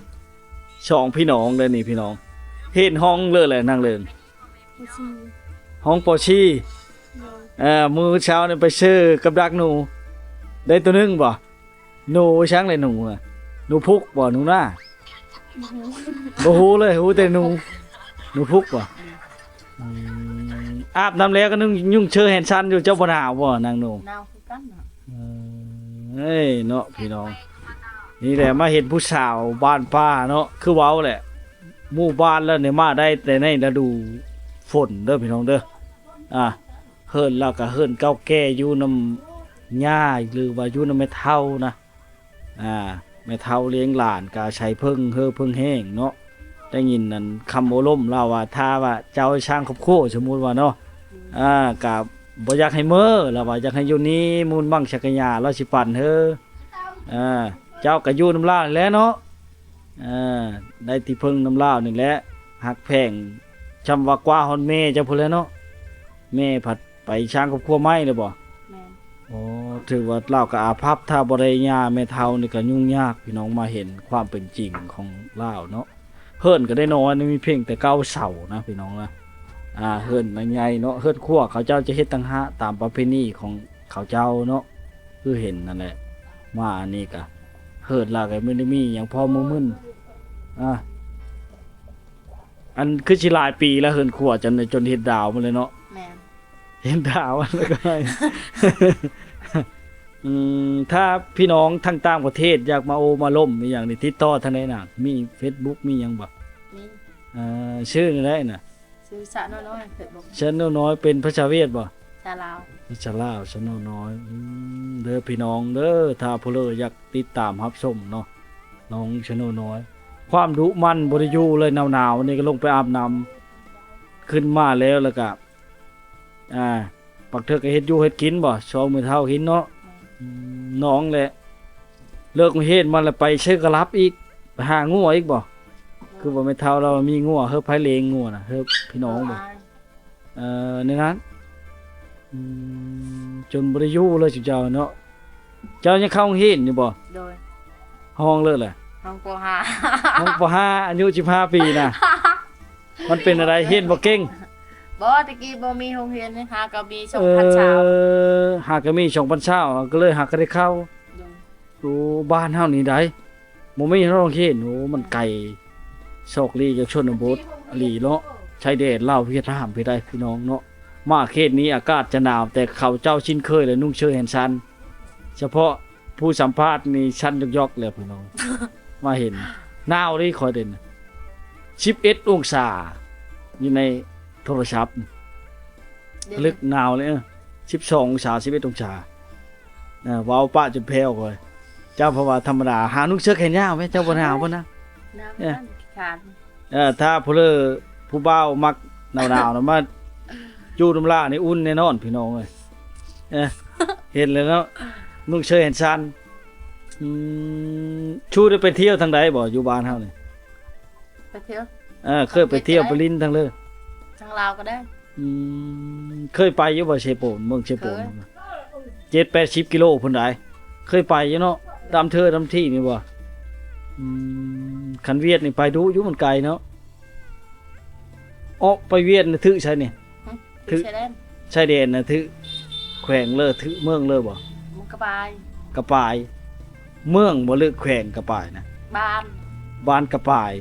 ສອງພີ່ນ້ອງເດີນີ້ພີ່ນ້ອງ. ຮຽນຫ້ອງເລີກແຫຼະນາງເລີງ? ປ.ສີ່. ຫ້ອງ ປ.ສີ່. ໂດຍ. ເອີ ມື້ເຊົ້ານີ້ໄປເຊີກັບດັກໜູ ໄດ້ໂຕໜຶ່ງບໍ່? ໜູຊ່າງເລີຍ ໜູນະ ໜູພຸກບໍ່? ໜູນາ? ບໍ່ຮູ້ ບໍ່ຮູ້ເລີຍ ຮູ້ແຕ່ໜູ. ໜູພຸກບໍ່? ອືມ ອາບນ້ຳແລ້ວກໍນຸ່ງ ນຸ່ງເຊີແຮນຊັນຢູ່. ເຈົ້າບໍ່ໜາວບໍ່ນາງໜູ? ໜາວຄືກັນນະ. ເອີຍ ເນາະພີ່ນ້ອງ ນີ້ແຫຼະ ມາເຫັນຜູ້ສາວບ້ານປ່າເນາະ. ຄືເວົ້າແຫຼະ ໝູ່ບ້ານລາວນີ້ມາໄດ້ແຕ່ໃນລະດູຝົນເດີພີ່ນ້ອງເດີ. ອ່າ ເຮືອນລາວກໍເຮືອນເກົ່າແກ່ ຢູ່ນຳຍ່າ ຫຼືວ່າຢູ່ນຳແມ່ເຖົ້ານະ. ອ່າ ແມ່ເຖົ້າລ້ຽງຫຼານກໍອາໄສເພິ່ງເຮີເພິ່ງແຮງເນາະ. ໄດ້ຍິນອັນຄຳໂອ້ລົມລາວວ່າ ຖ້າວ່າເຈົ້າສ້າງຄອບຄົວ ສົມມຸດວ່າເນາະ ອ່າ ກໍບໍ່ຢາກໃຫ້ເມີ ລາວວ່າ ຢາກໃຫ້ຢູ່ນີ້ ມູນມັງສັກກະຍາ ລາວຊິປັນເຮີ. ອ່າ ເຈົ້າກໍຢູ່ນຳລາວນີ້ແຫຼະເນາະ. ອ່າ ໄດ້ທີ່ເພິ່ງນຳລາວນີ້ແຫຼະ ຮັກແພງ ຊ່ຳວ່າກວ່າຮອດແມ່ເຈົ້າພຸ້ນແຫຼະເນາະ. ແມ່ພັດໄປສ້າງຄອບຄົວໃໝ່ແລ້ວບໍ່? ແມ່ນ. ໂອ້ ຖືວ່າລາວກໍອາພັບ ຖ້າບໍ່ໄດ້ຍ່າແມ່ເຖົ້ານີ້ກໍຫຍຸ້ງຍາກ. ພີ່ນ້ອງມາເຫັນຄວາມເປັນຈິງຂອງລາວເນາະ. ເຮືອນກໍໄດ້ນ້ອຍ ມີພຽງແຕ່ເກົ້າເສົານະພີ່ນ້ອງນະ. ອ່າ ເຮືອນໃຫຍ່ເນາະ ເຮືອນຄົວເຂົາເຈົ້າຈະເຮັດຕ່າງຫາກຕາມປະເພນີຂອງເຂົາເຈົ້າເນາະ. ຄືເຫັນນັ້ນແຫຼະ ມາອັນນີ້ກະເຮືອນລາວກໍບໍ່ໄດ້ມີຫຍັງ ພໍມື້ມຶນ. ອ່າ ອັນຄືຊິຫຼາຍປີແລ້ວ ເຮືອນຄົວຈົນ ຈົນເຮັດດາວໝົດເລີຍເນາະ. ແມ່ນ. ເຫັນດາວແລ້ວກໍ ອືມ ຖ້າພີ່ນ້ອງທາງຕ່າງປະເທດຢາກມາໂອ້ມາລົມອີ່ຫຍັງນີ້ ຕິດຕໍ່ທາງໃດນະ? ມີເຟສບຸກ ມີຫຍັງບໍ່? ມີ. ເອີ ຊື່ແນວໃດນະ? ຊື່ຊະໂນນ້ອຍ ເຟສບຸກ. ຊະໂນນ້ອຍ ເປັນພາສາຫວຽດບໍ່? ພາສາລາວ. ພາສາລາວ ຊະໂນນ້ອຍ. ອືມ ເດີພີ່ນ້ອງເດີ ຖ້າຜູ້ໃດຢາກຕິດຕາມຮັບຊົມເນາະ ນ້ອງຊະໂນນ້ອຍ ຄວາມດຸໝັ່ນບໍ່ໄດ້ຢູ່ເລີຍ. ໜາວໆນີ້ກໍລົງໄປອາບນ້ຳ ຂຶ້ນມາແລ້ວ ແລ້ວກໍ ອ່າ ບາງເທື່ອກໍເຮັດຢູ່ເຮັດກິນບໍ່ ຊ່ອຍແມ່ເຖົ້າກິນເນາະ. ອືມ ນ້ອງແຫຼະ ເລີກໂຮງຮຽນມາແລ້ວໄປໃສກໍຫຼັບອີກ ໄປຫາງົວອີກບໍ່? ຄືວ່າແມ່ເຖົ້າລາວມີງົວ ເຮີບໃຜລ້ຽງງົວນະ ເຮີບພີ່ນ້ອງບໍ່? ເອີ ໃນນັ້ນ. ອືມ ຈົນບໍ່ໄດ້ຢູ່ເລີຍເຈົ້າເນາະ. ເຈົ້າຍັງເຂົ້າໂຮງຮຽນຢູ່ບໍ່? ໂດຍ. ຫ້ອງເລີກແຫຼະ? ຫ້ອງ ປໍຫ້າ ຫ້ອງ ປໍຫ້າ ອາຍຸສິບຫ້າປີນະ. ມັນເປັນແນວໃດ ຮຽນບໍ່ເກັ່ງ? ບໍ່ ແຕ່ກີ້ບໍ່ມີໂຮງຮຽນ ຫາກໍມີສອງພັນຊາວ. ເອີ ຫາກໍມີສອງພັນຊາວ ກໍເລີຍຫາກໍໄດ້ເຂົ້າ. ໂດຍ. ໂອ້ ບ້ານເຮົານີ້ໃດ ບໍ່ມີໂຮງຮຽນ. ໂອ້ ມັນໄກ ຊອກຫຼີກຈາກຊົນນະບົດອີ່ຫຼີເນາະ ຊາຍແດນລາວຫວຽດນາມພີ້ໃດ໋ ພີ່ນ້ອງເນາະ. ມາເຂດນີ້ອາກາດຈະໜາວ ແຕ່ເຂົາເຈົ້າຊິນເຄີຍແລ້ວ ນຸ່ງເຊີແຮນຊັນ. ສະເພາະຜູ້ສຳພາດນີ້ສັ່ນຢອກໆແລ້ວພີ່ນ້ອງ ມາເຫັນ ໜາວເດ້. ຂ້ອຍເຫັນສິບເອັດອົງສາ ຢູ່ໃນໂທລະສັບ ເອີ ລຶກໜາວເລີຍ. ເອີ ສິບສອງອົງສາ ສິບເອັດອົງສາ. ເອີ ເວົ້າປະຈົນແຜ່ວຂ້ອຍ ເຈົ້າ ເພາະວ່າທຳມະດາຫານຸ່ງເສື້ອແຂນຍາວແມ່ ເຈົ້າບໍ່ໜາວບໍ່ນະ? ໜາວ ເອີ ຄືກັນ ເອີ ຖ້າຜູ້ເລີຜູ້ບ່າວມັກໜາວໆນະ ມາຢູ່ນຳລາວນີ້ອຸ່ນແນ່ນອນພີ່ນ້ອງເອີຍ. ເອີ ເຫັນແລ້ວເນາະ ນຸ່ງເຊີແຮນຊັນ. ອືມ ຊູໄດ້ໄປທ່ຽວທາງໃດບໍ່ ຢູ່ບ້ານເຮົານີ້? ໄປທ່ຽວ ເອີ ເຄີຍໄປທ່ຽວໄປຫຼິ້ນທາງເລີ? ທາງລາວກໍໄດ້. ອືມ ເຄີຍໄປຢູ່ບໍ່ ເຊໂປນ ເມືອງເຊໂປນ? ເຈັດແປດສິບກິໂລພຸ້ນໃດ໋ ເຄີຍໄປຢູ່ເນາະ ຕາມເທື່ອຕາມທີ່ນີ້ບໍ່? ອືມ ຄັນຫວຽດນີ້ໄປດຸຢູ່ ມັນໄກເນາະ. ອອກໄປຫວຽດນະ ຖືກໃສນີ້? ຫຶ? ຖືກຊາຍແດນ ຊາຍແດນນະ ຖືກແຂວງເລີ ຖືກເມືອງເລີບໍ່? ມັນກະປາຍ ກະປາຍ ເມືອງບໍ່ ຫຼືແຂວງກະປາຍນະ? ບ້ານ ບ້ານກະປາຍ.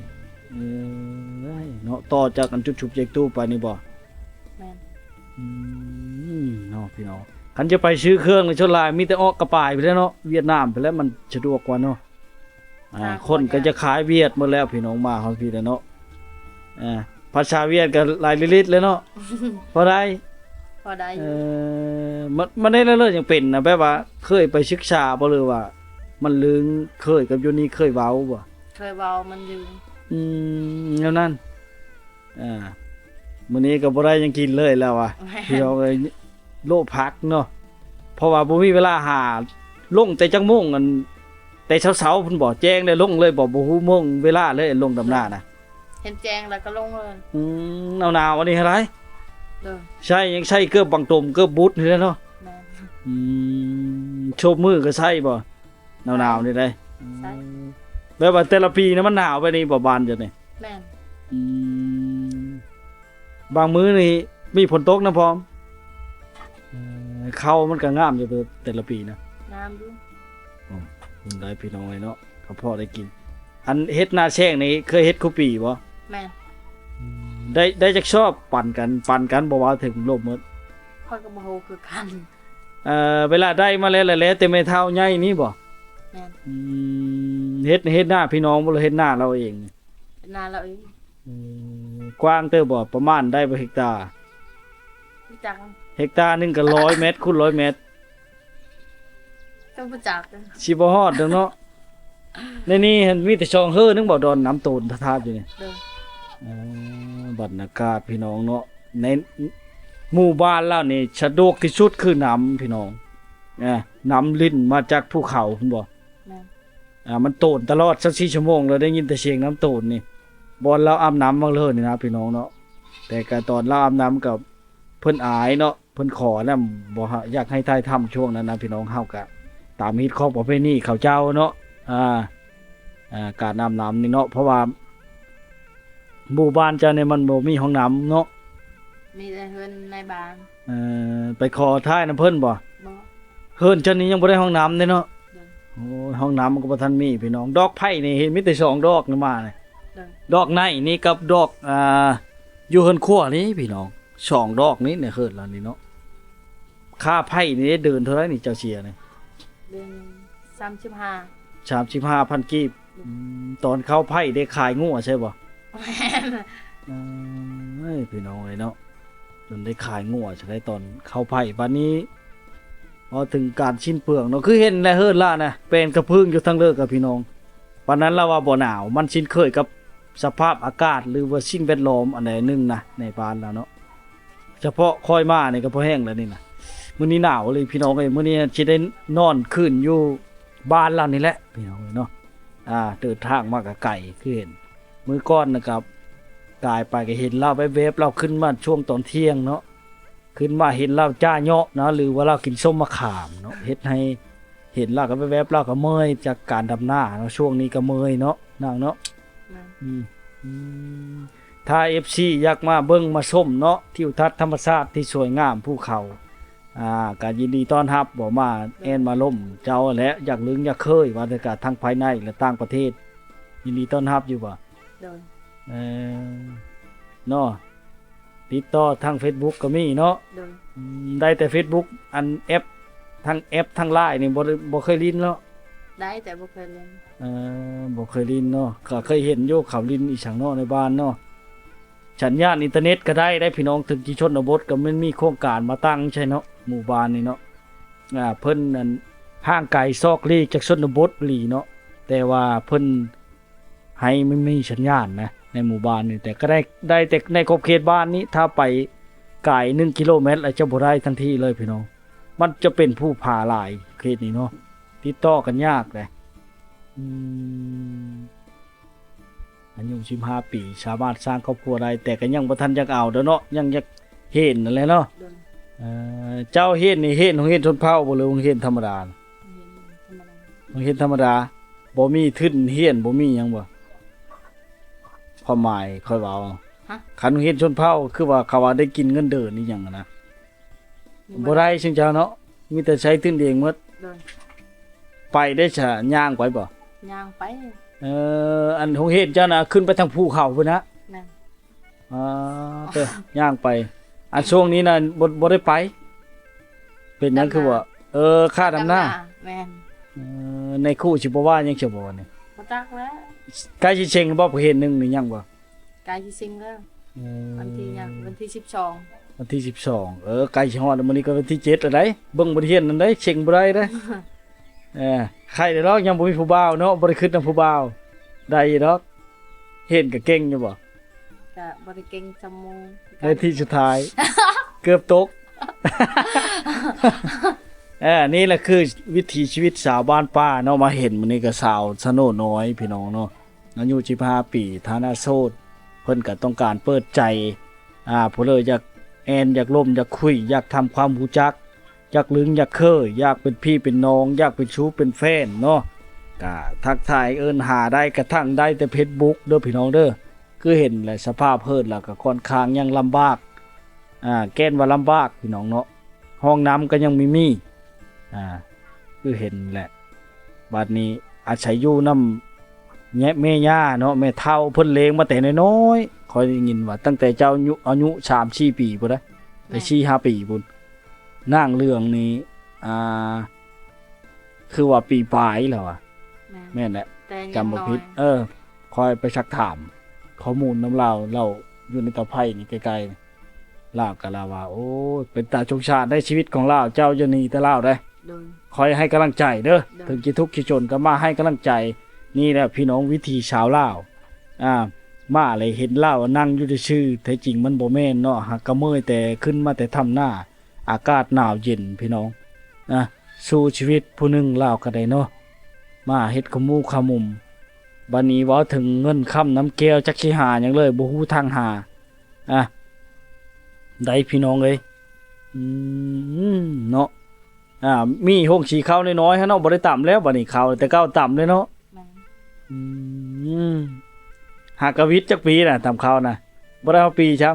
ເອີຍ ເນາະ ຕໍ່ຈາກອັນຈຸດຊຸບເຈັກຕູ້ໄປນີ້ບໍ່? ແມ່ນ. ອືມ ເນາະ ພີ່ນ້ອງ ຄັນຈະໄປຊື້ເຄື່ອງນີ້ ສ່ວນຫຼາຍມີແຕ່ອອກກະປາຍພຸ້ນແຫຼະເນາະ ຫວຽດນາມພຸ້ນແຫຼະ ມັນສະດວກກວ່າເນາະ. ອ່າ ຄົນກໍຈະຂາຍຫວຽດໝົດແລ້ວ ພີ່ນ້ອງມາຮອດພີ້ແລ້ວເນາະ. ອ່າ ພາສາຫວຽດກໍຫຼາຍລິດໆແລ້ວເນາະ. ພໍໄດ້ ພໍໄດ້ຢູ່. ເອີ ມັນ ມັນໄດ້ແລ້ວ ຍັງເປັນນະ ແບບວ່າເຄີຍໄປສຶກສາບໍ່ ຫຼືວ່າມັນລືມ ເຄີຍກັບຢູ່ນີ້ເຄີຍເວົ້າບໍ່? ເຄີຍເວົ້າ ມັນລືມ. ອືມ ແນວນັ້ນ. ອ່າ ມື້ນີ້ກໍບໍ່ໄດ້ຫຍັງກິນເລີຍແລ້ວວ່າ ແມ່ນ ພີ່ນ້ອງເອີຍ ໂລະ ຜັກເນາະ ເພາະວ່າບໍ່ມີເວລາຫາ. ລົງແຕ່ຈັກໂມງ ອັນ ແຕ່ເຊົ້າໆພຸ້ນບໍ່? ແຈ້ງແລ້ວລົງເລີຍບໍ່? ບໍ່ຮູ້ໂມງເວລາເລີຍ ລົງດຳນານະ? ເຫັນແຈ້ງແລ້ວກໍລົງເລີຍ. ອືມ ໜາວໆອັນນີ້ຫັ້ນໃດ໋. ໂດຍ. ໃສ່ ຍັງໃສ່ເກີບບັງຕົມ ເກີບບຸດນີ້ແຫຼະເນາະ. ແມ່ນ. ອືມ ໂຊບມືກໍໃສ່ບໍ່? ໜາວໆນີ້ໃດ໋. ໃສ່ ແບບວ່າແຕ່ລະປີນະ ມັນໜາວແບບນີ້ບໍ່ ບ້ານເຈົ້ານີ້? ແມ່ນ. ອືມ ບາງມື້ນີ້ມີຝົນຕົກນຳພ້ອມ. ເອີ ເຂົ້າມັນກໍງາມຢູ່ແຕ່ລະປີນະ? ງາມຢູ່. ອືມ ໄດ້ພີ່ນ້ອງເອີຍເນາະ ກໍພໍໄດ້ກິນ. ອັນເຮັດນາແຊງນີ້ເຄີຍເຮັດຄູ່ປີບໍ່? ແມ່ນ. ອືມ ໄດ້ ໄດ້ຈັກຊອບປັນກັນ ປັນກັນບໍ່ວ່າເຖິງລົບໝົດ? ຂ້ອຍກໍບໍ່ຮູ້ຄືກັນ. ເອີ ເວລາໄດ້ມາແລ້ວ ແລ້ວແຕ່ແມ່ເຖົ້າໃຫຍ່ນີ້ບໍ່? ແມ່ນ. ອືມ ເຮັດ ເຮັດນາພີ່ນ້ອງບໍ່ ຫຼືເຮັດນາລາວເອງ? ເຮັດນາລາວເອງ. ອືມ ກວ້າງເຕີບບໍ່? ປະມານໄດ້ບໍ່ເຮັກຕາ? ບໍ່ຈັກ. ເຮັກຕາໜຶ່ງກໍຮ້ອຍແມັດຄູນຮ້ອຍແມັດ. ກໍບໍ່ຈັກ. ຊິບໍ່ຮອດດອກເນາະ. ໃນນີ້ຫັ້ນມີແຕ່ຊ່ອງເຮີໜຶ່ງບໍ່ ດອນນ້ຳໂຕນທາດໆຢູ່ນີ້? ໂດຍ. ເອີ ບັນຍາກາດພີ່ນ້ອງເນາະ ໃນໝູ່ບ້ານລາວນີ້ສະດວກທີ່ສຸດຄືນ້ຳພີ່ນ້ອງ. ເອີ ນ້ຳລິນມາຈາກພູເຂົາພຸ້ນບໍ່? ແມ່ນ. ອ່າ ມັນໂຕນຕະຫຼອດຊາວສີ່ຊົ່ວໂມງ ແລ້ວໄດ້ຍິນແຕ່ສຽງນ້ຳໂຕນນີ້. ບ່ອນລາວອາບນ້ຳບາງເລີນີ້ນະພີ່ນ້ອງເນາະ. ແຕ່ກະຕອນລາວອາບນ້ຳກໍເພິ່ນອາຍເນາະ ເພິ່ນຂໍນຳ ບໍ່ຢາກໃຫ້ຖ່າຍທຳຊ່ວງນັ້ນນະພີ່ນ້ອງ. ເຮົາກະຕາມຮີດຄອງປະເພນີເຂົາເຈົ້າເນາະ ອ່າ ອ່າ ການອາບນ້ຳນີ້ເນາະ ເພາະວ່າໝູ່ບ້ານເຈົ້ານີ້ມັນບໍ່ມີຫ້ອງນ້ຳເນາະ. ມີແຕ່ເຮືອນໃນບ້ານ. ເອີ ໄປຂໍຖ່າຍນຳເພິ່ນບໍ່? ບໍ່. ເຮືອນເຈົ້ານີ້ຍັງບໍ່ໄດ້ຫ້ອງນ້ຳເດ້ເນາະ? ໂດຍ. ໂອ້ຍ ຫ້ອງນ້ຳມັນກໍບໍ່ທັນມີພີ່ນ້ອງ. ດອກໄຜ່ນີ້ເຫັນມີແຕ່ສອງດອກນີ້ມານີ້. ໂດຍ. ດອກໃນນີ້ກັບດອກ ອ່າ ຢູ່ເຮືອນຄົວນີ້ພີ່ນ້ອງ ສອງດອກນີ້ໃນເຮືອນລາວນີ້ເນາະ. ຄ່າໄຜ່ນີ້ເດີນເທົ່າໃດນີ້ເຈົ້າເສຍນີ້? ເດືອນສາມສິບຫ້າ. ສາມສິບຫ້າພັນກີບ. ອືມ ຕອນເຂົ້າໄຜ່ໄດ້ຂາຍງົວໃຊ່ບໍ່? ແມ່ນ. ເອີຍ ພີ່ນ້ອງເອີຍເນາະ ຈົນໄດ້ຂາຍງົວຊະໄດ໋ຕອນເຂົ້າໄຜ່. ບາດນີ້ເວົ້າເຖິງການສິ້ນເປືອງເນາະ ຄືເຫັນແຫຼະເຮືອນລາວນະ ແປນກະເພີງຢູ່ທາງເລີກອະພີ່ນ້ອງ. ປານນັ້ນລາວວ່າບໍ່ໜາວ ມັນຊິນເຄີຍກັບສະພາບອາກາດ ຫຼືວ່າສິ່ງແວດລ້ອມອັນໃດໜຶ່ງນະ ໃນບ້ານລາວເນາະ. ສະເພາະຂ້ອຍມານີ້ກໍພໍແຮງແລ້ວນີ້ນະ. ມື້ນີ້ໜາວເລີຍພີ່ນ້ອງເອີຍ. ມື້ນີ້ຊິໄດ້ນອນຄືນຢູ່ບ້ານລາວນີ້ແຫຼະພີ່ນ້ອງເອີຍເນາະ. ອ່າ ເດີນທາງມາກໍໄກ ຄືເຫັນມື້ກ່ອນນະ ກໍກາຍໄປກໍເຫັນລາວແວບໆ ລາວຂຶ້ນມາຊ່ວງຕອນທ່ຽງເນາະ. ຂຶ້ນມາເຫັນລາວຈ້າເຍາະນະ ຫຼືວ່າລາວກິນສົ້ມມະຂາມເນາະ ເຮັດໃຫ້ເຫັນລາວກໍແວບໆ ລາວກໍເມື່ອຍຈາກການດຳນາເນາະ. ຊ່ວງນີ້ກໍເມື່ອຍເນາະນາງເນາະ. ແມ່ນ. ອືມ ອືມ ຖ້າເອັຟຊີຢາກມາເບິ່ງມາຊົມເນາະ ທິວທັດທຳມະຊາດທີ່ສວຍງາມ ພູເຂົາ ອ່າ ກໍຍິນດີຕ້ອນຮັບ. ບໍ່ ມາແອ່ນມາລົມເຈົ້າແຫຼະ ຢາກລຶ້ງຢາກເຄີຍ ວ່າແຕ່ກະທັງພາຍໃນ ແລະ ຕ່າງປະເທດ ຍິນດີຕ້ອນຮັບຢູ່ບໍ່? ໂດຍ. ເອີ ເນາະ ຕິດຕໍ່ທາງເຟສບຸກກໍມີເນາະ. ໂດຍ. ອືມ ໄດ້ແຕ່ເຟສບຸກ ອັນແອັບ ທັງແອັບທັງລາຍນີ້ບໍ່ໄດ້ ບໍ່ເຄີຍຫຼິ້ນເນາະ? ໄດ້ແຕ່ບໍ່ເຄີຍຫຼິ້ນ. ເອີ ບໍ່ເຄີຍຫຼິ້ນເນາະ. ກໍເຄີຍເຫັນຢູ່ເຂົາຫຼິ້ນອີ່ຫຍັງເນາະ ໃນບ້ານເນາະ. ສັນຍານອິນເຕີເນັດກໍໄດ້ ໄດ້ພີ່ນ້ອງ. ເຖິງທີ່ຊົນນະບົດກໍແມ່ນມີໂຄງການມາຕັ້ງໃສ່ເນາະ ໝູ່ບ້ານນີ້ເນາະ. ອ່າ ເພິ່ນນັ້ນຫ່າງໄກຊອກຫຼີກຈາກຊົນນະບົດອີ່ຫຼີເນາະ ແຕ່ວ່າເພິ່ນ ໃຫ້ມັນມີສັນຍານນະ ໃນໝູ່ບ້ານນີ້. ແຕ່ກໍໄດ້ ໄດ້ແຕ່ໃນຂອບເຂດບ້ານນີ້. ຖ້າໄປກາຍໜຶ່ງກິໂລແມັດ ອາດຈະບໍ່ໄດ້ທັນທີເລີຍພີ່ນ້ອງ. ມັນຈະເປັນພູຜາຫຼາຍເຂດນີ້ເນາະ ຕິດຕໍ່ກັນຍາກເດ້. ອືມ ອາຍຸສິບຫ້າປີ ສາມາດສ້າງຄອບຄົວໄດ້ ແຕ່ກໍຍັງບໍ່ທັນຢາກເອົາດອກເນາະ ຍັງຢາກຮຽນນັ້ນແຫຼະເນາະ. ໂດຍ. ເອີ ເຈົ້າຮຽນນີ້ຮຽນໂຮງຮຽນຊົນເຜົ່າບໍ່ ຫຼືໂຮງຮຽນທຳມະດາ? ໂຮງຮຽນທຳມະດາ. ໂຮງຮຽນທຳມະດາ ບໍ່ມີທຶນຮຽນ ບໍ່ມີຫຍັງບໍ່? ຄວາມໝາຍຂ້ອຍເວົ້າ. ຮະ? ຄັນໂຮງຮຽນຊົນເຜົ່າ ຄືວ່າເຂົາວ່າໄດ້ກິນເງິນເດືອນອີ່ຫຍັງນະ ບໍ່ໄດ້ ເຊິ່ງເຈົ້າເນາະ ມີແຕ່ໃຊ້ທຶນເອງໝົດ. ໂດຍ. ໄປໄດ້ຊະ ຍ່າງໄປບໍ່? ຍ່າງໄປ. ເອີ ອັນໂຮງຮຽນເຈົ້ານະ ຂຶ້ນໄປທາງພູເຂົາພຸ້ນນະ? ແມ່ນ. ອ່າ ເຕີ ຍ່າງໄປ. ອັນຊ່ວງນີ້ນະ ບໍ່ ບໍ່ໄດ້ໄປ. ເປັນຫຍັງຄືວ່າ ເອີ ຄ່າດຳນາ. ດຳນາ. ແມ່ນ. ເອີ ນາຍຄູຊິບໍ່ວ່າຫຍັງຊະບໍ່ນີ້? ບໍ່ຈັກແລ້ວ. ໃກ້ຊິເສັງບໍ່ ປະເພດໜຶ່ງນີ້ຍັງບໍ່? ໃກ້ຊິເສັງແລ້ວ. ເອີ ວັນທີຫຍັງ? ວັນທີສິບສອງ. ວັນທີສິບສອງ. ເອີ ໃກ້ຊິຮອດແລ້ວ. ມື້ນີ້ກໍວັນທີເຈັດແລ້ວໃດ໋. ເບິ່ງບົດຮຽນນັ້ນໃດ໋ ເສັງບໍ່ໄດ້ເດ້. ເອີ ໄຄແລ້ວດອກ ຍັງບໍ່ມີຜູ້ບ່າວເນາະ ບໍ່ໄດ້ຄິດນຳຜູ້ບ່າວ. ໄດ້ຢູ່ດອກ. ຮຽນກໍເກັ່ງຢູ່ບໍ່? ກະບໍ່ໄດ້ເກັ່ງຊຳໝູ່. ໄດ້ທີ່ສຸດທ້າຍ ເກືອບຕົກ. ເອີ ນີ້ແຫຼະຄືວິຖີຊີວິດຊາວບ້ານປ່າເນາະ. ມາເຫັນມື້ນີ້ກໍສາວສະໂນນ້ອຍພີ່ນ້ອງເນາະ ອາຍຸສິບຫ້າປີ ຖານະໂສດ. ເພິ່ນກໍຕ້ອງການເປີດໃຈ ອ່າ ຜູ້ເລີຍຢາກແອ່ນ ຢາກລົມ ຢາກຄຸຍ ຢາກທຳຄວາມຮູ້ຈັກ ຢາກລຶ້ງຢາກເຄີຍ ຢາກເປັນພີ່ເປັນນ້ອງ ຢາກເປັນຊູເປັນແຟນເນາະ. ກະທັກທາຍເອີ້ນຫາໄດ້ ກະທັງໄດ້ແຕ່ເຟສບຸກເດີພີ່ນ້ອງເດີ. ຄືເຫັນແຫຼະ ສະພາບເຮີດລະກະຂ້ອນຂ້າງຍັງລຳບາກ ອ່າ ແກ່ນວ່າລຳບາກພີ່ນ້ອງເນາະ. ຫ້ອງນ້ຳກໍຍັງມີມີ ອ່າ ຄືເຫັນແຫຼະ. ບາດນີ້ອາໄສຢູ່ນຳແມ່ຍ່າເນາະ ແມ່ເຖົ້າເພິ່ນລ້ຽງມາແຕ່ນ້ອຍໆ. ຂ້ອຍໄດ້ຍິນວ່າຕັ້ງແຕ່ເຈົ້າອາຍຸ ອາຍຸສາມສີ່ປີພຸ້ນນະ ແຕ່ ແມ່ນ ສີ່ຫ້າປີພຸ້ນ. ນາງເຫຼືອງນີ້ ອ່າ ຄືວ່າປີປາຍແລ້ວອະ. ແມ່ນ ແມ່ນແຫຼະ ແຕ່ຍັງ ຈຳບໍ່ຜິດ ນ້ອຍ ເອີ ຂ້ອຍໄປຊັກຖາມຂໍ້ມູນນຳລາວ ລາວຢູ່ໃນເຕົາໄຟນີ້ໃກ້ໆ ລາວກໍລາວວ່າ ໂອ້ຍ ເປັນຕາສົງສານໃດ ຊີວິດຂອງລາວ ເຈົ້າຢ່າໜີແຕ່ລາວເດ້. ໂດຍ ຄອຍໃຫ້ກຳລັງໃຈເດີ ໂດຍ ເຖິງຈະທຸກຈະຈົນກໍມາໃຫ້ກຳລັງໃຈ. ນີ້ແຫຼະພີ່ນ້ອງ ວິຖີຊາວລາວ ອ່າ ມາແລ້ວເຫັນລາວນັ່ງຢູ່ຊື່ໆ ແທ້ຈິງມັນບໍ່ແມ່ນເນາະ. ຫາກະເມື່ອຍແຕ່ຂຶ້ນມາແຕ່ຖ້ຳນາ ອາກາດໜາວເຢັນພີ່ນ້ອງ ນະ ສູ້ຊີວິດຜູ້ໜຶ່ງລາວກໍໄດ້ເນາະ ມາເຮັດຂະໝູຂະໝຸມ. ບັດນີ້ເວົ້າເຖິງເງິນຄຳນຳແກ້ວ ຈັກຊິຫາຫຍັງເລີຍ ບໍ່ຮູ້ທາງຫາ ອ່າ ໄດ້ພີ່ນ້ອງເອີຍ. ອືມ ເນາະ ອ່າ ມີໂຮງສີເຂົ້ານ້ອຍໆຫັ້ນເນາະ ບໍ່ໄດ້ຕຳແລ້ວ ບັດນີ້ເຂົ້າແຕ່ເກົ່າຕຳເລີຍເນາະ. ແມ່ນ ອືມ ຫາກະວິດຈັກປີນະ ຕຳເຂົ້ານະ ບໍ່ໄດ້ຮອດປີຊ້ຳ.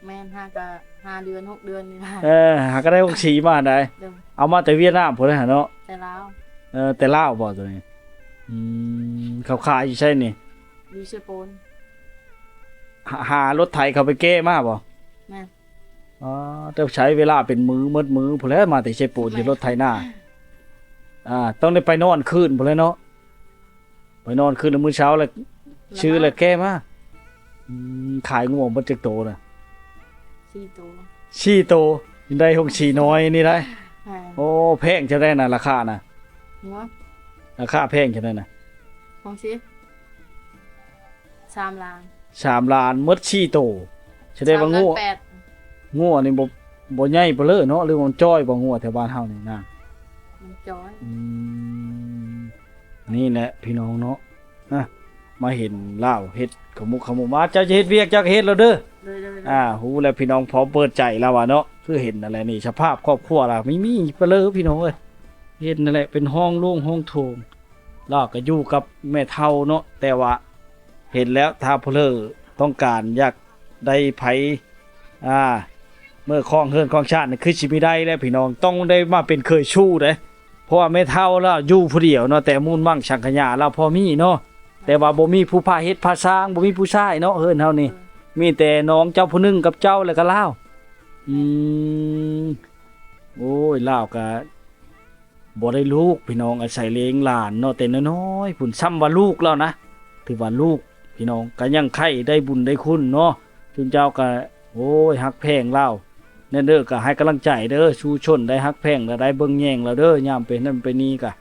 ແມ່ນ ຫາກະຫ້າເດືອນຫົກເດືອນນີ້ລະ. ເອີ ຫາກະໄດ້ໂຮງສີມາໄດ໋. ໂດຍ ເອົາມາແຕ່ຫວຽດນາມພຸ້ນເນາະ. ແຕ່ລາວ. ເອີ ແຕ່ລາວບໍ່ໂຕນີ້? ອືມ ເຂົາຂາຍຢູ່ໃສນີ້? ຢູ່ເຊໂປນ. ຫາ ຫາລົດໄຖເຂົາໄປແກ້ມາບໍ່? ແມ່ນ. ອໍ ແຕ່ໃຊ້ເວລາເປັນມື້ ໝົດມື້ພຸ້ນແຫຼະ ມາແຕ່ເຊໂປນ ແມ່ນ ຂີ່ລົດໄຖນາ. ອ່າ ຕ້ອງໄດ້ໄປນອນຄືນພຸ້ນແຫຼະເນາະ. ໄປນອນຄືນ ແລ້ວມື້ເຊົ້າລະ ລະ ຊື້ ມາ ລະແກ້ມາ. ອືມ ຂາຍງົວເບິດຈັກໂຕນະ? ສີ່ໂຕ. ສີ່ໂຕ ໄດ້ໂຮງສີນ້ອຍນີ້ໄດ໋. ແມ່ນ. ໂອ້ ແພງຈັ່ງໃດນະ ລາຄານະ? ຫົວ ລາຄາແພງຈັ່ງໃດນະ? ໂຮງສີ ສາມລ້ານ. ສາມລ້ານ ໝົດສີ່ໂຕ. ສະແດງວ່າງົວ ສາມລ້ານແປດ ງົວນີ້ບໍ່ ບໍ່ໃຫຍ່ປານເລີເນາະ ຫຼືວ່າມັນຈ້ອຍບໍ່ ງົວແຖວບ້ານເຮົານີ້ນະ? ມັນຈ້ອຍ. ອືມ ນີ້ແຫຼະພີ່ນ້ອງເນາະ ນະ ມາເຫັນລາວເຮັດຂະໝຸກຂະໝຸມ. ວ່າເຈົ້າຈະເຮັດວຽກ ເຈົ້າກໍເຮັດໂລດເດີ. ໂດຍໆໆ. ອ່າ ຮູ້ແລ້ວພີ່ນ້ອງ ພ້ອມເປີດໃຈລາວວ່າເນາະ. ຄືເຫັນນັ້ນແຫຼະນີ້ ສະພາບຄອບຄົວລາວມີ ມີປານເລີພີ່ນ້ອງເອີຍ. ເຫັນນັ້ນແຫຼະ ເປັນຫ້ອງໂລ່ງຫ້ອງໂຖງ ລາວກໍຢູ່ກັບແມ່ເຖົ້າເນາະ. ແຕ່ວ່າເຫັນແລ້ວ ຖ້າຜູ້ເລີຕ້ອງການຢາກໄດ້ໃຜ ອ່າ ເມື່ອຄອງເຮືອນຄອງຊານນີ້ ຄືຊິມີໄດ້ແລ້ວພີ່ນ້ອງ ຕ້ອງໄດ້ມາເປັນເຂີຍຊູ້ເດ້. ເພາະວ່າແມ່ເຖົ້າລາວຢູ່ຜູ້ດຽວເນາະ ແຕ່ມູນມັງສັງຂະຍາລາວພໍມີເນາະ ແຕ່ວ່າບໍ່ມີຜູ້ພາເຮັດພາສ້າງ ບໍ່ມີຜູ້ຊ່າຍເນາະ ເຮືອນເຮົານີ້ ເອີ ມີແຕ່ນ້ອງເຈົ້າຜູ້ໜຶ່ງກັບເຈົ້າ ແລ້ວກໍລາວ. ອືມ ໂອ້ຍ ລາວກໍບໍ່ໄດ້ລູກພີ່ນ້ອງ ອາໄສລ້ຽງຫຼານເນາະ ແຕ່ນ້ອຍໆພຸ້ນ ຊ່ຳວ່າລູກລາວນະ ຖືວ່າລູກພີ່ນ້ອງ ກໍຍັງໄຄໄດ້ບຸນໄດ້ຄຸນເນາະ. ຊຸມເຈົ້າກໍ ໂອ້ຍ ຮັກແພງລາວ ແນ່ເດີ ກໍໃຫ້ກຳລັງໃຈເດີ ສູ້ຊົນໄດ້ ຮັກແພງລະໄດ້ ເບິ່ງແຍງລະເດີ ຍາມເປັນນັ້ນເປັນນີ້ກະ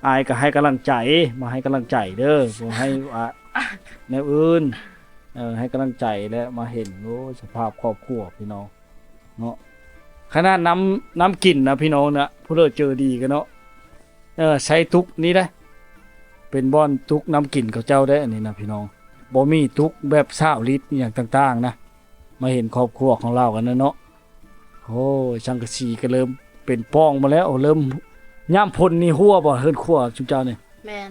ອ້າຍກໍໃຫ້ກຳລັງໃຈ ມາໃຫ້ກຳລັງໃຈເດີ ບໍ່ໃຫ້ວ່າແນວອື່ນ ເອີ ໃຫ້ກຳລັງໃຈແລະມາເຫັນ ໂອ້ຍ ສະພາບຄອບຄົວພີ່ນ້ອງເນາະ. ຂະໜາດນ້ຳ ນ້ຳກິນນະພີ່ນ້ອງນະ ຜູ້ເລີເຈີດີກັນເນາະ ເອີ ໃສ່ຕຸກນີ້ເດ້ ເປັນບ່ອນຕຸກນ້ຳກິນເຂົາເຈົ້າເດ້ ອັນນີ້ນະພີ່ນ້ອງ ບໍ່ມີຕຸກແບບຊາວລິດອີ່ຫຍັງຕ່າງໆນະ. ມາເຫັນຄອບຄົວຂອງລາວກັນນະເນາະ. ໂອ້ຍ ສັງກະສີກໍເລີ່ມເປັນປ່ອງໝົດແລ້ວ ເລີ່ມ ຍາມຝົນນີ້ຮົ່ວບໍ່ ເຮືອນຄົວຊຸມເຈົ້ານີ້? ແມ່ນ.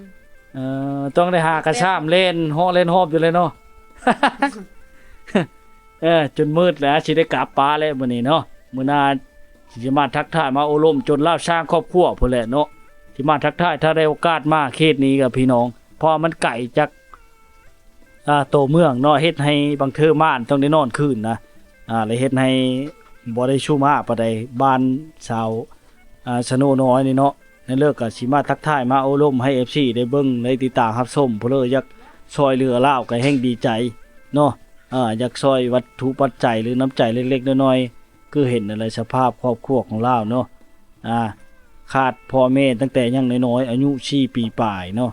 ເອີ ຕ້ອງໄດ້ຫາກະຊາມແລ່ນເຫາະແລ່ນຫອບຢູ່ແລ້ວເນາະ. ເອີ ຈົນມືດແລ້ວ ຊິໄດ້ກັບປາແລ້ວມື້ນີ້ເນາະ. ມື້ໜ້າຊິມາທັກທາຍມາໂອ້ລົມຈົນລາວສ້າງຄອບຄົວພຸ້ນແຫຼະເນາະ ຊິມາທັກທາຍ ຖ້າໄດ້ໂອກາດມາເຂດນີ້ກັບພີ່ນ້ອງ ເພາະວ່າມັນໄກຈາກ ອ່າ ໂຕເມືອງເນາະ ເຮັດໃຫ້ບາງເທື່ອມ້ານຕ້ອງໄດ້ນອນຄືນນະ ອ່າ ແລະເຮັດໃຫ້ບໍ່ໄດ້ຊູມາປານໃດ ບ້ານຊາວ ອ່າ ສະໂນນ້ອຍນີ້ເນາະ. ໃນເລີກກໍຊິມາທັກທາຍ ມາໂອ້ລົມໃຫ້ເອັຟຊີໄດ້ເບິ່ງ ໄດ້ຕິດຕາມຮັບຊົມ ຜູ້ເລີຢາກຊ່ອຍເຫຼືອລາວກໍແຮ່ງດີໃຈເນາະ ອ່າ ຢາກຊ່ອຍວັດຖຸປັດໄຈ ຫຼື ນ້ຳໃຈເລັກໆນ້ອຍໆ ຄືເຫັນນັ້ນແຫຼະ ສະພາບຄອບຄົວຂອງລາວເນາະ ອ່າ ຂາດພໍ່ແມ່ຕັ້ງແຕ່ຍັງນ້ອຍໆ ອາຍຸສີ່ປີປາຍເນາະ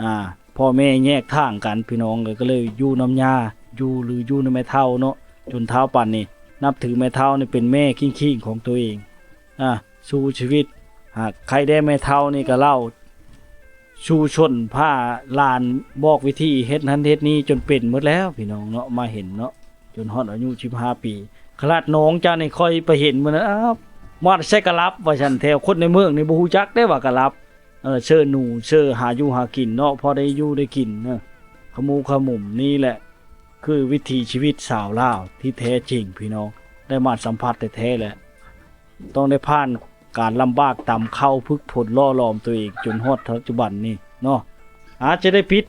ອ່າ ພໍ່ແມ່ແຍກທາງກັນພີ່ນ້ອງເອີຍ ກໍເລີຍຢູ່ນຳຍ່າ ຢູ່ ຫຼື ຢູ່ນຳແມ່ເຖົ້າເນາະ ຈົນເຖົ້າປານນີ້ ນັບຖືແມ່ເຖົ້ານີ້ເປັນແມ່ຄີງໆຂອງໂຕເອງ ອ່າ ສູ້ຊີວິດ ຫາກໃຄແດ່ແມ່ເຖົ້ານີ້ກໍເລົ່າສູ່ຊົນ ພາຫຼານບອກວິທີເຮັດນັ້ນເຮັດນີ້ຈົນເປັນໝົດແລ້ວພີ່ນ້ອງເນາະ ມາເຫັນເນາະ ຈົນຮອດອາຍຸສິບຫ້າປີ. ຂະໜາດນ້ອງເຈົ້ານີ້ຂ້ອຍໄປເຫັນມື້ນັ້ນ ອ້າວ ມາແຕ່ໃສກະລັບວ່າຊັ້ນ ແຖວຄົນໃນເມືອງນີ້ບໍ່ຮູ້ຈັກເດ້ວ່າກະລັບ ເອີ ເຊີໜູ ເຊີຫາຢູ່ຫາກິນເນາະ ພໍໄດ້ຢູ່ໄດ້ກິນເນາະ ຂະໝູຂະໝຸມ. ນີ້ແຫຼະຄືວິຖີຊີວິດຊາວລາວທີ່ແທ້ຈິງ ພີ່ນ້ອງ ໄດ້ມາສຳຜັດແທ້ໆ ແຫຼະ ຕ້ອງໄດ້ຜ່ານການລຳບາກຕຳເຂົ້າ ຝຶກຝົນຫຼໍ່ຫຼອມຕົວເອງຈົນຮອດປັດຈຸບັນນີ້ເນາະ. ອາດຈະໄດ້ປິດ